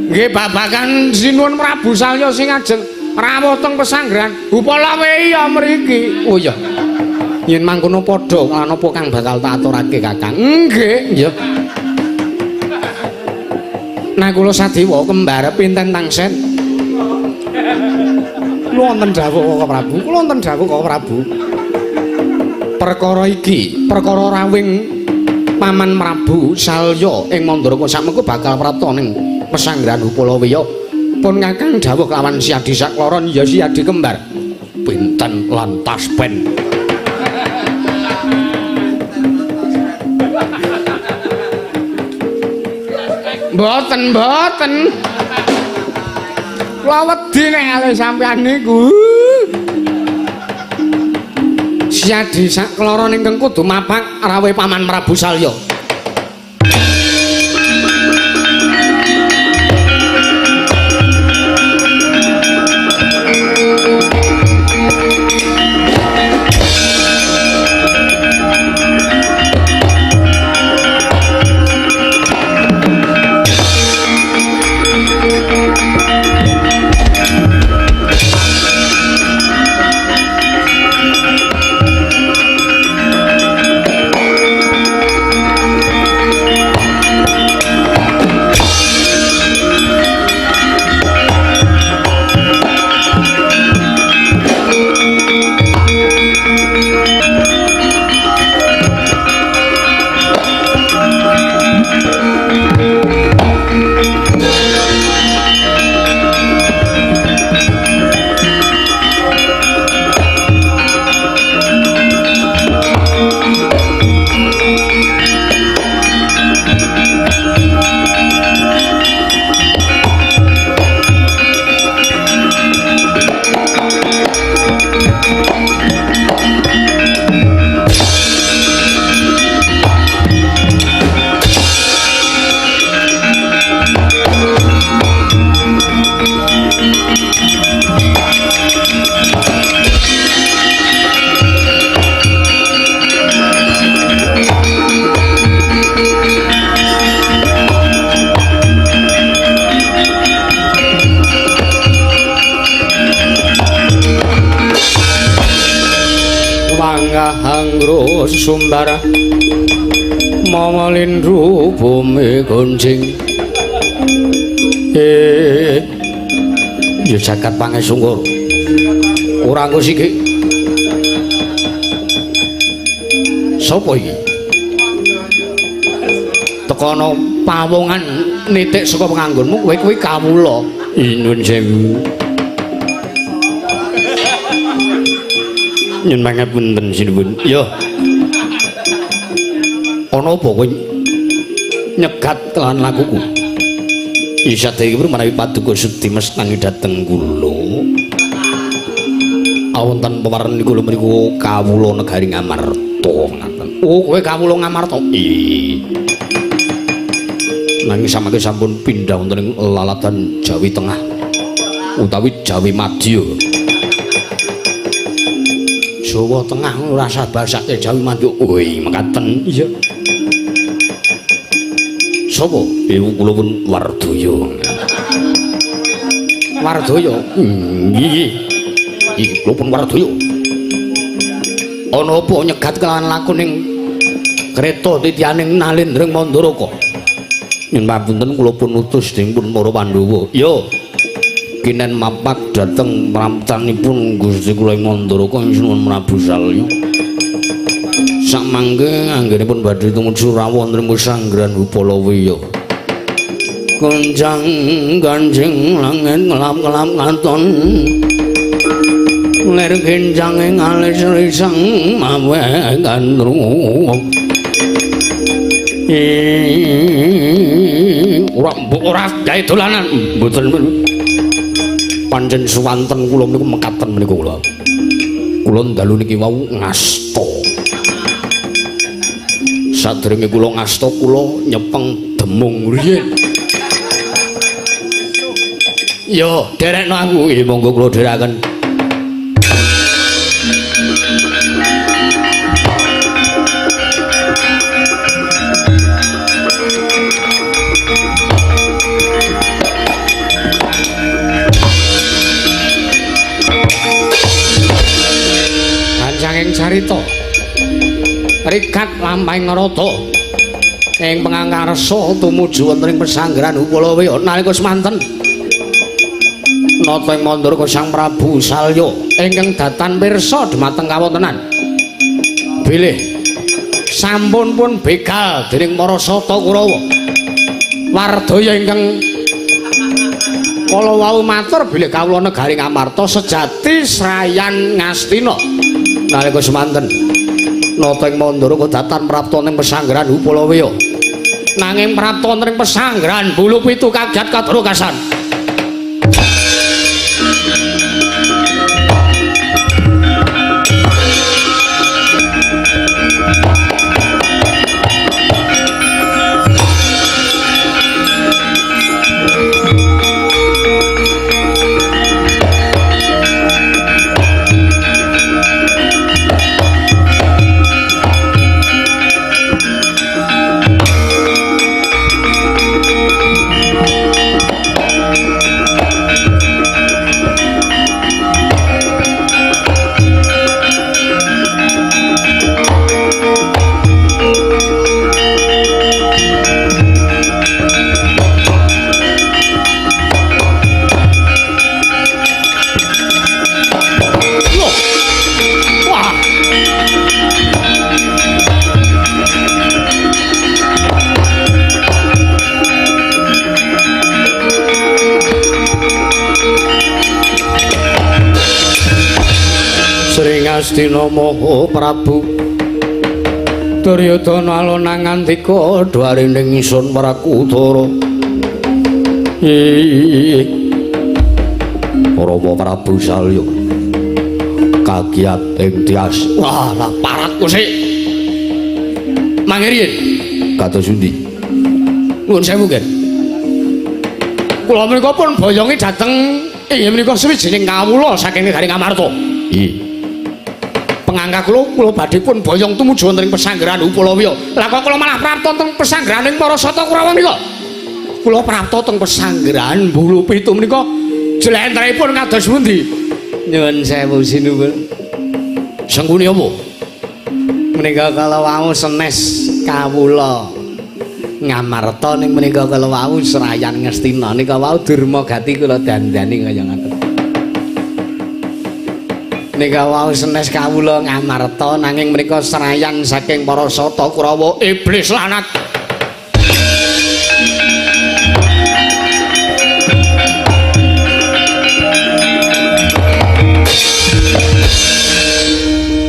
Nggih, babagan sinuwun Prabu Salya sing ajeng rawuh teng pesanggrahan Upalaweya mriki. Oh iya. Yen mangkono padha lan apa kang bakal tak aturake, Kakang? Nggih, iya. Nakula Sadewa kembar pinten tangsen. Kula wonten dawuh Kaka Prabu, kula wonten dawuh Kaka Prabu. Perkara iki, perkara rawing Paman Prabu Salya ing Mandaraka sakmengko bakal prapta ning pesanggrahan Upalaweya. Pun Kakang dawuh kelawan Siadi Sakloron ya Siadi kembar. Pinten lan taspen. Mboten, mboten. Kula wedi nek kalih sampeyan niku. Siadi Sakloron ingkang kudu mapak rawuh Paman Prabu Salya. Sumbara mawa lindru bumi gonjing ya jagat pangesungkur ora nggo siki sapa iki tekono pawongan nitik saka panganggonmu kowe kuwi kawula nyuwun sewu nyuwun pangapunten sinuwun ya ana apa kowe nyegat lan lakuku Isadaya menawi paduka sudi mestangi dhateng kula awonten pewarni kula mriku kawula negari Ngamarta ngaten. Oh kowe kawula Ngamarta. Iya. Nanging samangke sampun pindhah wonten ing lalatan Jawi Tengah utawi Jawi Madya. Jawa Tengah ora basake Jawi Madya. Oh mekaten. Iya. Sapa? Iku kula pun Wardaya. Wardaya? Nggih. Iki kula pun Wardaya. Ana apa nyegat kelawan laku ning kreta titianing Nalendra Mandaraka? Nyuwun pamunten kula pun utus dening pun para Pandhawa. Ya. Kinen mapak dhateng pramtanipun Gusti kula ing Mandaraka sinuwun Prabu Salya. Sakmangke anggenipun badhe tumuju rawuh wonten pesanggrahan Upalaweya. Gonjang ganjing langit ngelap-ngelap katon. Lir genjange ngalis risang mawe gandrung. Ora mbok ora gawe dolanan mboten. Pancen suwanten kula niku mekaten menika kula. Kula dalu niki wau ngasta. Sadurunge kula ngasta kula nyepeng demung riyin. Yo, derekno aku. Nggih, monggo kula dherekaken. Saking carita rikat lampahing rata ing pangangkarsa tumuju wonten ing pesanggrahan Upalawya nalika semanten nata ing Mandaraka Sang Prabu Salya ingkang datan pirsa dhumateng kawontenan bilih sampun pun begal dening para Sata Kurawa wardaya ingkang kala wau matur bilih kawula negari Ngamarta sejati srayan Ngastina. Nalika semanten nata ing Mandaraka datan prapta ning pesanggrahan Upalawya nanging prapta ning pesanggrahan Bulu Pitu kagiat kadoro kasan. Astina Maha Prabu Duryudana alona ngandika dwarining ingsun Wrakudara. Rama Prabu Salya kagiat ing tias. Wah, lah paratku sik. Mangiriyen kados pundi? Nuwun sewu, nggih. Kula menika pun boyongi dhateng inggih menika sawijining kawula saking negari Ngamarta. Nggih. Pengangka kula kula badhe pun boyong tumuju wonten ing pesanggrahan Upalawya. Lah kok kula malah prapta teng pesanggrahan ing para Sata Kurawa menika? Kula prapta teng pesanggrahan Bulu Pitu menika jlentrehipun kados pundi? Nyuwun sewu sinuwun. Sengkuni apa? Menika kala wau senes kawula Ngamarta ning menika kala wau srayan Ngastina nika wau durma gati kula dandani kaya ngaten. Nika wau senes kawula Ngamarta nanging mriku srayan saking para Sata Kurawa iblis lanat.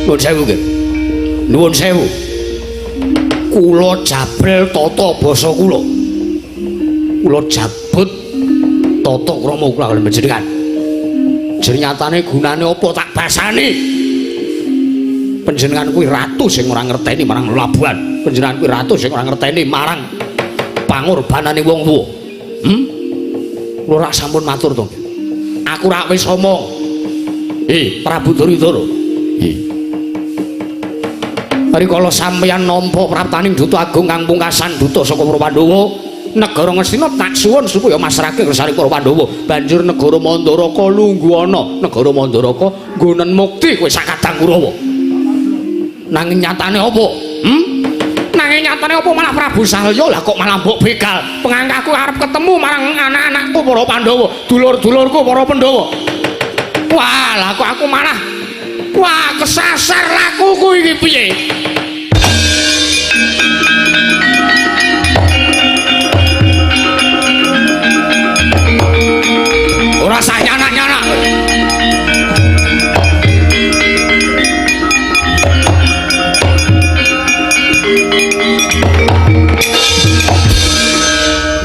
Nuwun sewu nggih. Nuwun sewu. Kula jabel tata basa kula. Kula jabut tata krama kula kaliyan panjenengan. Nyatane gunane apa tak basani? Panjenengan kuwi ratu sing ora ngerteni marang labuhan. Panjenengan kuwi ratu sing ora ngerteni marang pangorbanane wong tuwa. Kula rak sampun matur to. Aku rak wis omong. Prabu Duryudana. Nggih. Rikala sampeyan nampa praptaning Duta Agung kang pungkasan duta saka para Pandhawa, negara Ngastina tak suwun supaya masrahke kersane para Pandhawa. Banjur negara Mandaraka lungguhana, negara Mandaraka nggonen mukti kowe sakadang Kurawa. Nanging nyatane apa? Nanging nyatane apa malah Prabu Salya lah kok malah mbok begal. Pengangkaku arep ketemu marang anak-anakku para Pandhawa, dulur-dulurku para Pandhawa. Wah, lah kok aku malah wah kesasar lakuku iki piye? Ora sah nyanak-nyanak.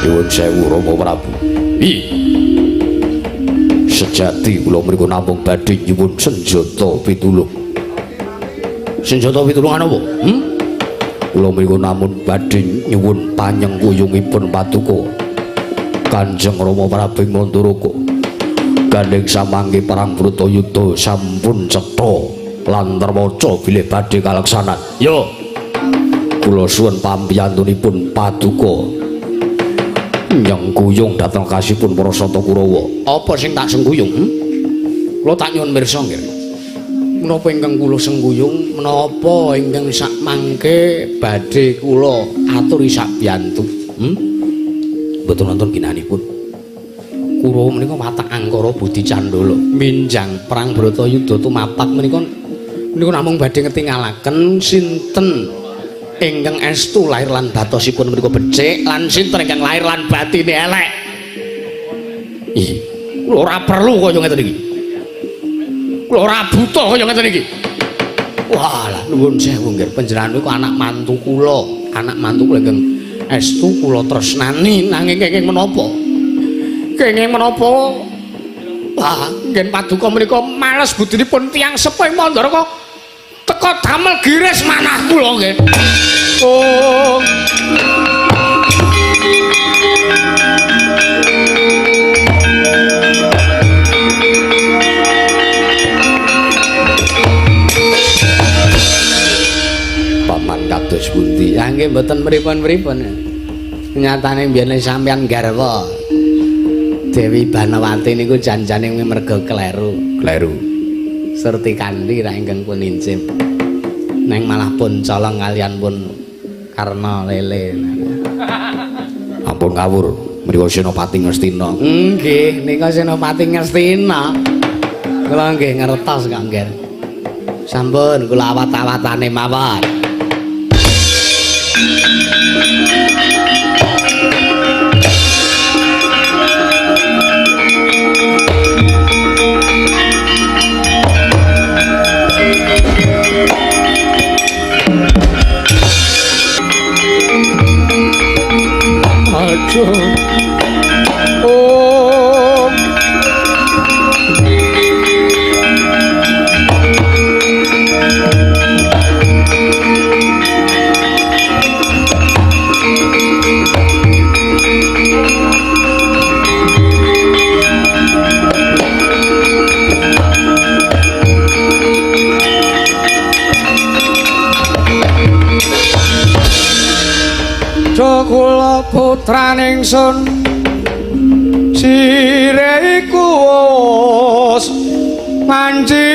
Nyuwun sewu Rama Prabu. Sejati kula mriku namung badhe nyuwun senjata pitulung. Senjata pitulungan apa? Kula mriku namung badhe nyuwun panyengkuyungipun paduka Kanjeng Rama Prabu Mandaraka. Gandeng samangke perang Bratayuda sampun cetha lan terwaca bilih badhe kaleksanan. Yo. Kula suwun pampiyantunipun paduka nyengkuyung dhateng kasipun para Sata Kurawa. Apa sing tak sengkuyung? Kula tak nyuwun pirsa nggih. Menapa ingkang kula sengkuyung, menapa ingkang sakmangke badhe kula aturi sabiyantu? Mboten wonten ginanipun. Kurawa menika watak angkara budi candala minjang perang Bratayuda tumapak menika menika namung badhe ngetingalaken sinten ingkang estu lahir lan batosipun menika becik lan sinten ingkang lahir lan batine elek. Ih, kula ora perlu kaya ngeten iki. Kula ora buta kaya ngeten iki. Wah, lah nuwun sewu nggih panjenengan niku anak mantu kula, anak mantu kula ingkang estu kula tresnani nanging kenging menapa? Kenging menapa? Wah, ngen paduka menika males budinipun tiyang sepuh Mandaraka teka damel giris manah kula nggih. Oh. Paman kados pundi? Ya nggih mboten mripun-mripun. Nyatane mbiyen sampeyan garwa Dewi Banawati niku janjane merga kleru. Kleru. Surti Kandi ra ingkang pun incip. Neng malah pun colong kalian pun Karna lele. Ampun ngawur, mriku Senopati Ngastina. Nggih, nika Senopati Ngastina. Kula nggih ngertos kok nggih. Sampun kula awat-awatane mawon. Aduh. Oh. Kula putraning sun sire iku wis manci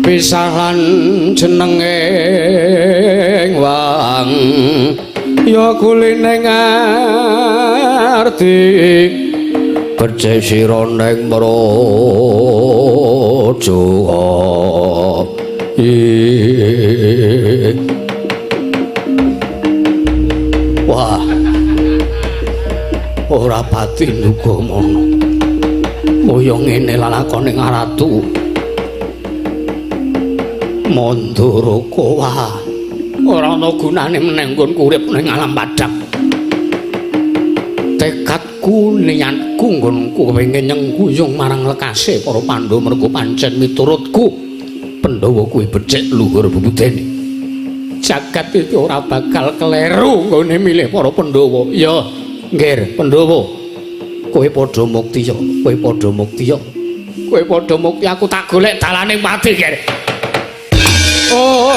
pisahan jenenge wang ya kuline ngarti becik sira ning praja. Wah, ora pati nduga mono. Kaya ngene lalakone ngaratu Mandaraka. Wah, ora ana gunane meneh nggonku urip ning alam padhang. Tekadku niatku nggonku kepengin nyengkuyung marang lekase para Pandhawa mergo pancen miturutku Pandhawa kuwi becik luhur bubutene. Jagat iki ora bakal kleru nggone milih para Pandhawa. Ya, nggih Pandhawa. Kowe padha mukti ya, kowe padha mukti ya. Kowe padha mukti aku tak golek dalane mati, nggih. Oh.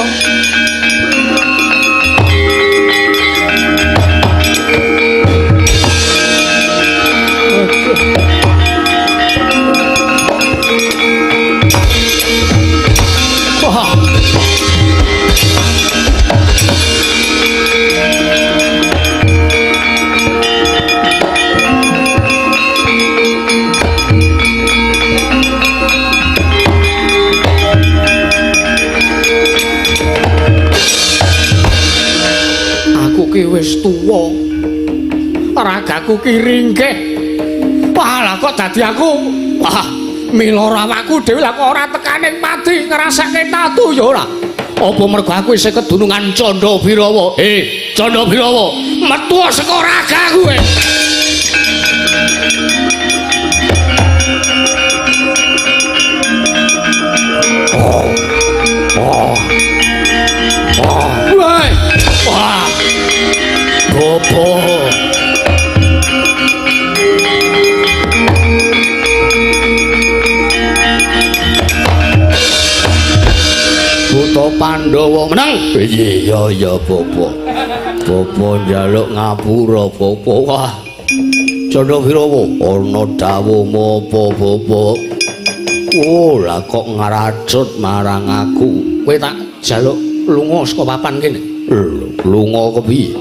Aku ki wis tuwa. Ragaku ki ringkih. Wah, lah kok dadi aku. Wah, mila awakku dhewe lah kok ora tekaning pati ngrasake tatu ya ora. Apa mergo aku isih kedunungan Candha Birawa? Candha Birawa, metu saka ragaku. Oh. Oh. Oh. Wah. Wah. Gopo. Pandhawa meneng. Iya iya Bapak. Bapak njaluk ngapura Bapak. Wah. Candha Birawa ana dawuh apa Bapak? Oh, lah kok ngeracut marang aku. Kowe tak jaluk lunga saka papan kene. Lunga kepiye?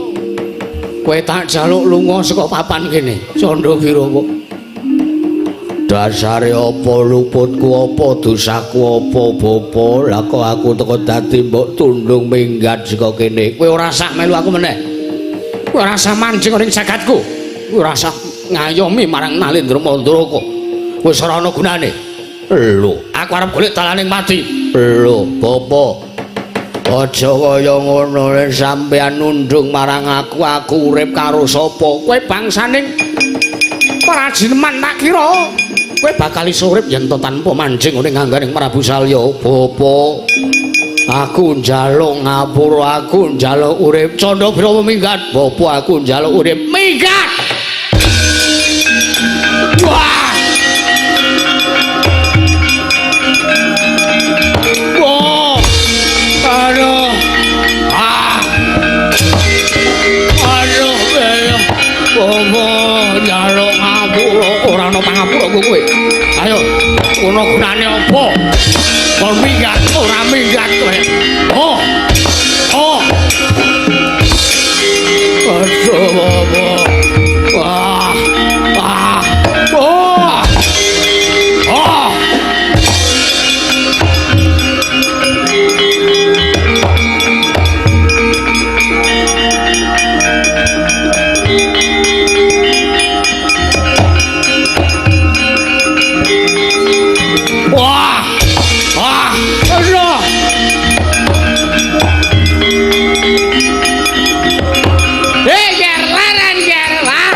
Kowe tak jaluk lunga saka papan kene, Candha Birawa. Dasare apa luputku apa dosaku apa Bapak? Lah kok aku teko dadi mbok tundung minggat saka kene. Kowe ora sah melu aku meneh. Kowe ora sah manjing ning jagatku. Kowe ora sah ngayomi marang Nalendra Mandraka. Wis ora ana gunane. Lho, aku arep golek dalaning mati. Lho, Bapak. Aja kaya ngono nek sampeyan nundung marang aku, aku urip karo sapa? Kowe bangsaning Prajineman tak kira. Kowe bakal iso urip yen to tanpa manjing ning angganing Prabu Salya. Bapak, aku njaluk ngapura, aku njaluk urip. Candha Birawa minggat. Bapak, aku njaluk urip. Minggat. Wah! Wah! Aduh. Ah. Aduh, ayo. Bapak njaluk ngapura, ora ana pangapura kowe. Ayo, ono gunane apa? Kon minggat, ora minggat kowe. Oh. Oh. Aduh, Bapak. Wah. Wah. Oh. Oh. Wah. Wah. Aduh. Eh, ger leren ger lah.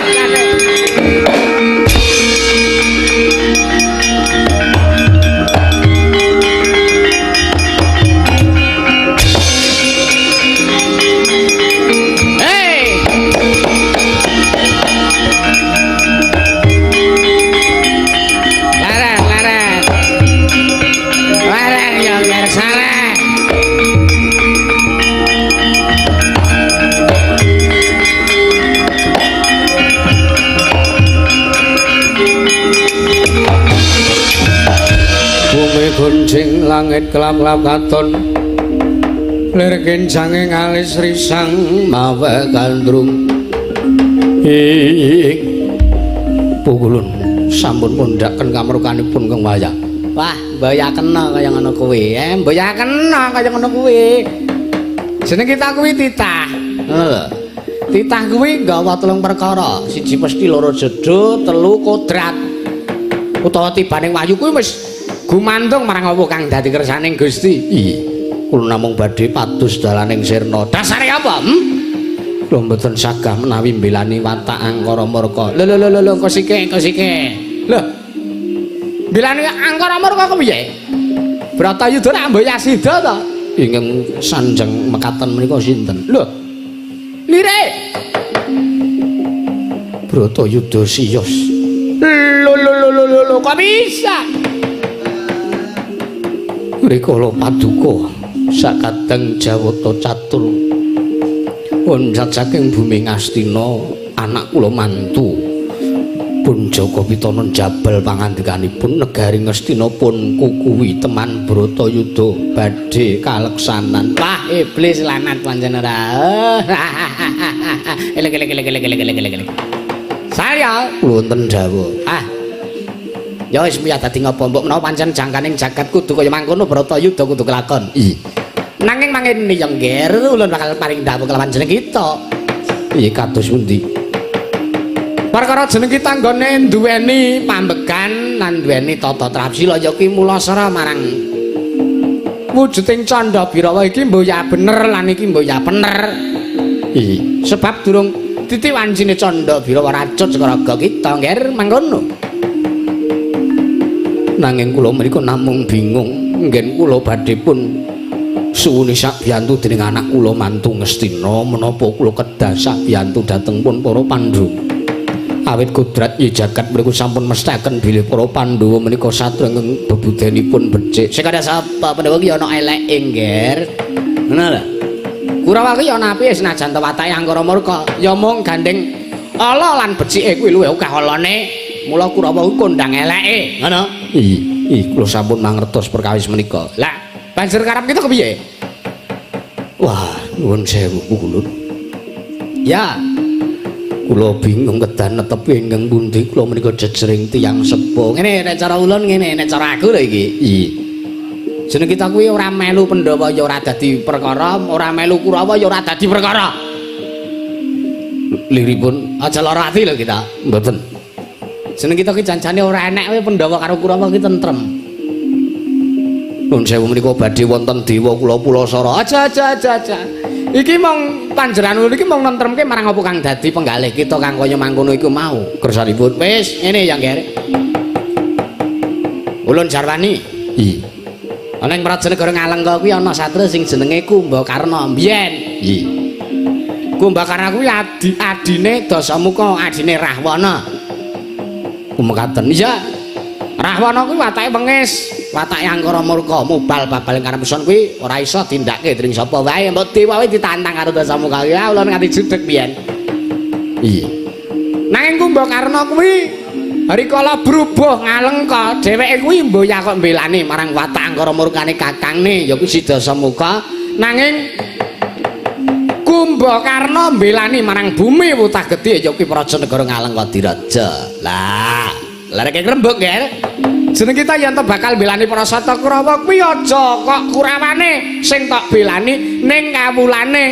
Hei. Leren, leren. Leren ya ger sareh. Bumi gunjing langit kelap-kelap katon lir kencange ngalis risang mawe gandrung. Ing pukulun sampun mundhaken kamrukanipun Kang Wayah. Wah, mbaya kena kaya ngono kuwi. Mbaya kena kaya ngono kuwi. Jeneng kita kuwi titah. Ngono lho. Titah kuwi nggawa telung perkara. Siji mesti loro jedho, telu kodrat. Utawa tibaning wahyu kuwi wis gumantung marang apa kang dadi kersaning Gusti. Iya, kula namung badhe pados dalaning sirna. Dasare apa? Kula mboten sagah menawi mbelani watak angkara murka. Lho lho lho lho, kok sike, kok sike. Lho. Mbelani angkara murka kepiye? Bratayuda rak mbok yasida to? Ingkang sanjang mekaten menika sinten? Lho. Lire. Bratayuda siyos. Lho lho lho lho lho, kok bisa? Rikala paduka sakadang jawata catur loncat saking bumi Ngastina, anak kula mantu pun Jaka Pitana jabal pangandikanipun negari Ngastina pun kukuwi teman Bratayuda badhe kaleksanan. Wah, iblis lanat pancen ora. Elek elek elek elek elek elek elek. Saya wonten dawuh. Ah. Ya wis miyah dadi ngapa mbok menawa pancen jangkaning jagat kudu kaya mangkono Bratayuda kudu kelakon. Iya. Nanging mangene ya ngger ulun bakal paring dawuh kelawan jeneng kita. Iya kados pundi? Perkara jeneng kita nggone duweni pambegan lan duweni tata trapsila ya kuwi mulasara marang wujuding Candha Birawa iki mbok ya bener lan iki mbok ya pener. Iya. Sebab durung titi wancine Candha Birawa racut saka raga kita ngger mangkono. Nanging kula menika namung bingung nggen kula badhe pun suwuni sakbiyantu dening anak kula mantu Ngastina menapa kula kedah sakbiyantu dhateng pun para Pandhawa. Awit kodrat ye jagat mriku sampun mesthaken bilih para Pandhawa menika satya ingkang bebudenipun becik. Sing kada sapa Pandhawa ki ana eleke, Ngger. Ngono lho. Kurawa ki ana apike senajan to watake angkara murka, ya mung gandeng ala lan becike kuwi luwih akeh alane. Mula Kurawa kuwi kondang eleke, ngono. Ih, kula sampun mangertos perkawis menika. Lah, banjur karep kita kepiye? Wah, nuwun sewu kula. Ya. Kula bingung kedah netepi ingkang pundi kula menika jejering tiyang sepuh. Ngene nek cara ulun ngene, nek cara aku lho iki. Iya. Jeneng kita kuwi ora melu Pandhawa ya ora dadi perkara, ora melu Kurawa ya ora dadi perkara. Liripun aja lara ati lho kita. Mboten. Jeneng kita ki janjane ora enek kowe Pandhawa karo Kurawa ki tentrem. Nuwun sewu menika badhe wonten dewa kula Pulasara. Aja aja aja aja. Iki mong panjenengan ulun iki mong nentremke marang apa kang dadi penggalih kita kang kaya mangkono iku mau. Kersanipun wis ngene ya, Ngger. Ulun jarwani. Iya. Ana ing Prajanegara Ngalengka kuwi ana satria sing jenenge Kumbakarna mbiyen. Iya. Kumbakarna kuwi adine Dasamuka, adine Rahwana. Kumekaten. Iya. Rahwana kuwi watake wengis, watake angkara murka, mubal babal ing karemeson kuwi ora iso tindake dening sapa wae. Mbok dewa wae ditantang karo Dasamuka. Ya ulun nganti judeg biyen. Iya. Nanging Kumbakarna kuwi rikala brubuh Ngalengka, dheweke kuwi mboya kok mbelani marang watak angkara murkane kakangne ya kuwi si Dasamuka. Nanging Kumbakarna mbelani marang bumi wutah gedhe ya kuwi Prajanegara Ngalengka Diraja. Lah, lha rembug, Nger. Jeneng kita yen to bakal mbelani Prasata Kurawa kuwi aja kok Kurawane sing tok belani ning kawulane.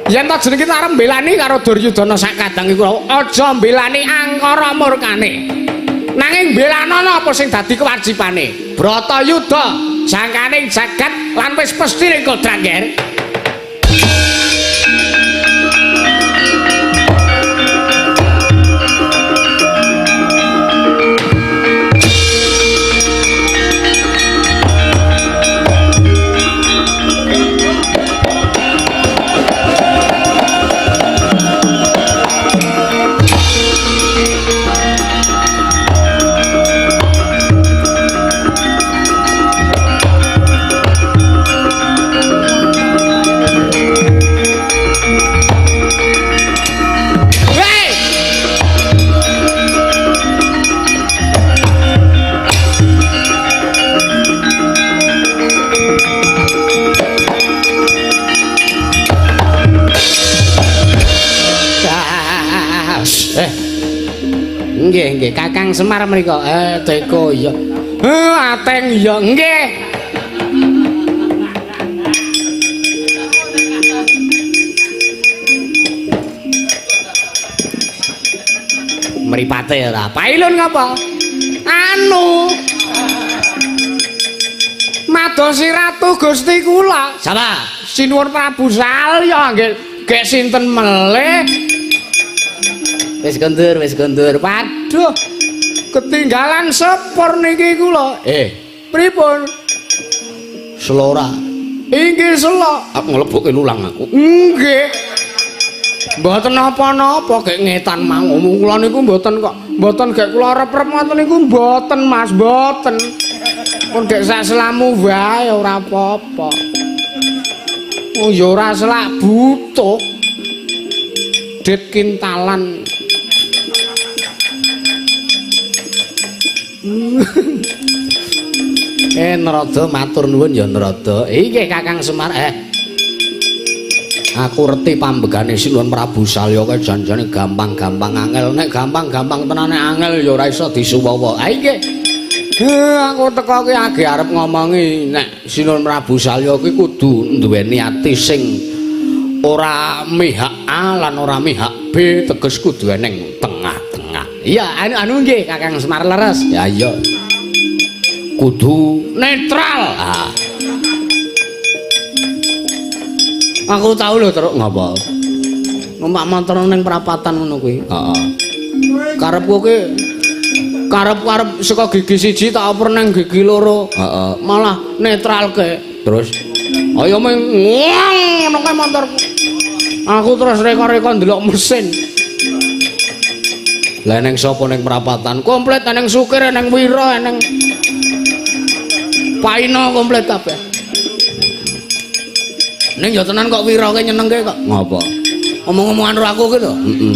Yen to jeneng kita arep mbelani karo Duryudana sak kadang iku aja mbelani angkara murkane. Nanging belanana apa sing dadi kewajibane? Bratayuda jangkaning jagat lan wis pesthi ning kodrat, Nger. Nggih, nggih, Kakang Semar mriku. Teko iya. Ateng iya. Nggih. Mripate ora. Pailun ngapa? Anu. Madosi Ratu Gusti kula. Sapa? Sinuwun Prabu Salya nggih. Gek sinten melih? Wis kondur, wis kondur. Waduh. Ketinggalan sepur niki kula. Pripun? Selora. Inggih selo. Aku nglebokke lulang aku. Nggih. Mboten napa-napa gek ngetan mau. Kula niku mboten kok. Mboten gek kula rep-rep ngoten niku mboten, Mas, mboten. Pun gek sak selamu wae ora apa-apa. Oh ya ora selak butuh. Dit kintalan. Narada matur nuwun ya Narada. Iki Kakang Semar Aku reti pambegane Sinuwun Prabu Salya kae janjane gampang-gampang angel. Nek gampang-gampang tenane angel ya ora iso disuwawa. Ha iki. Aku teko ki age arep ngomongi nek Sinuwun Prabu Salya kuwi kudu duweni ati sing ora mihak A lan ora mihak B, teges kudu eneng tengah-tengah. Iya, anu nggih Kakang Semar leres. Ya iya. Kudu netral. Ah. Aku tau lho teruk ngapa. Numpak motor ning prapatan ngono kuwi. Heeh. Karepku ki karep-karep saka gigi siji tak oper nang gigi loro. Heeh. Malah netralke. Terus ayo meng ngono kae motorku. Aku terus reka-reka ndelok mesin. Lah neng sapa ning perapatan? Komplit neng Sukir, neng Wira, neng Paino komplit kabeh. Ning ya tenan kok Wira ki nyenengke kok. Ngapa? Omong-omongan karo aku ki lho. Heeh.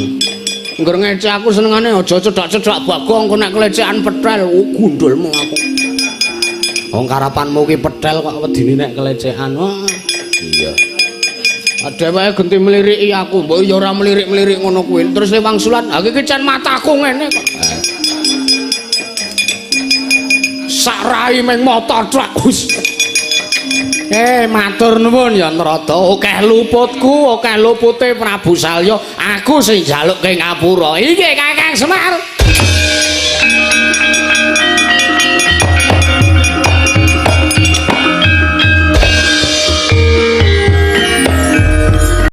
Ngger ngece aku senengane aja cedhak-cedhak Bagong engko nek kelecekan petel, oh, gundulmu aku. Wong karapanmu ki petel kok wedine nek kelecekan. Wah. Iya. Dheweke genti mliriki aku, mbok ya ora mlirik-mlirik ngono kuwi. Terus le wangsulan, ha iki cen mataku ngene kok. Sak rai ming mata tok. Matur nuwun ya Narada. Akeh luputku, akeh lupute Prabu Salya. Aku sing njalukke ngapura. Iki Kakang Semar.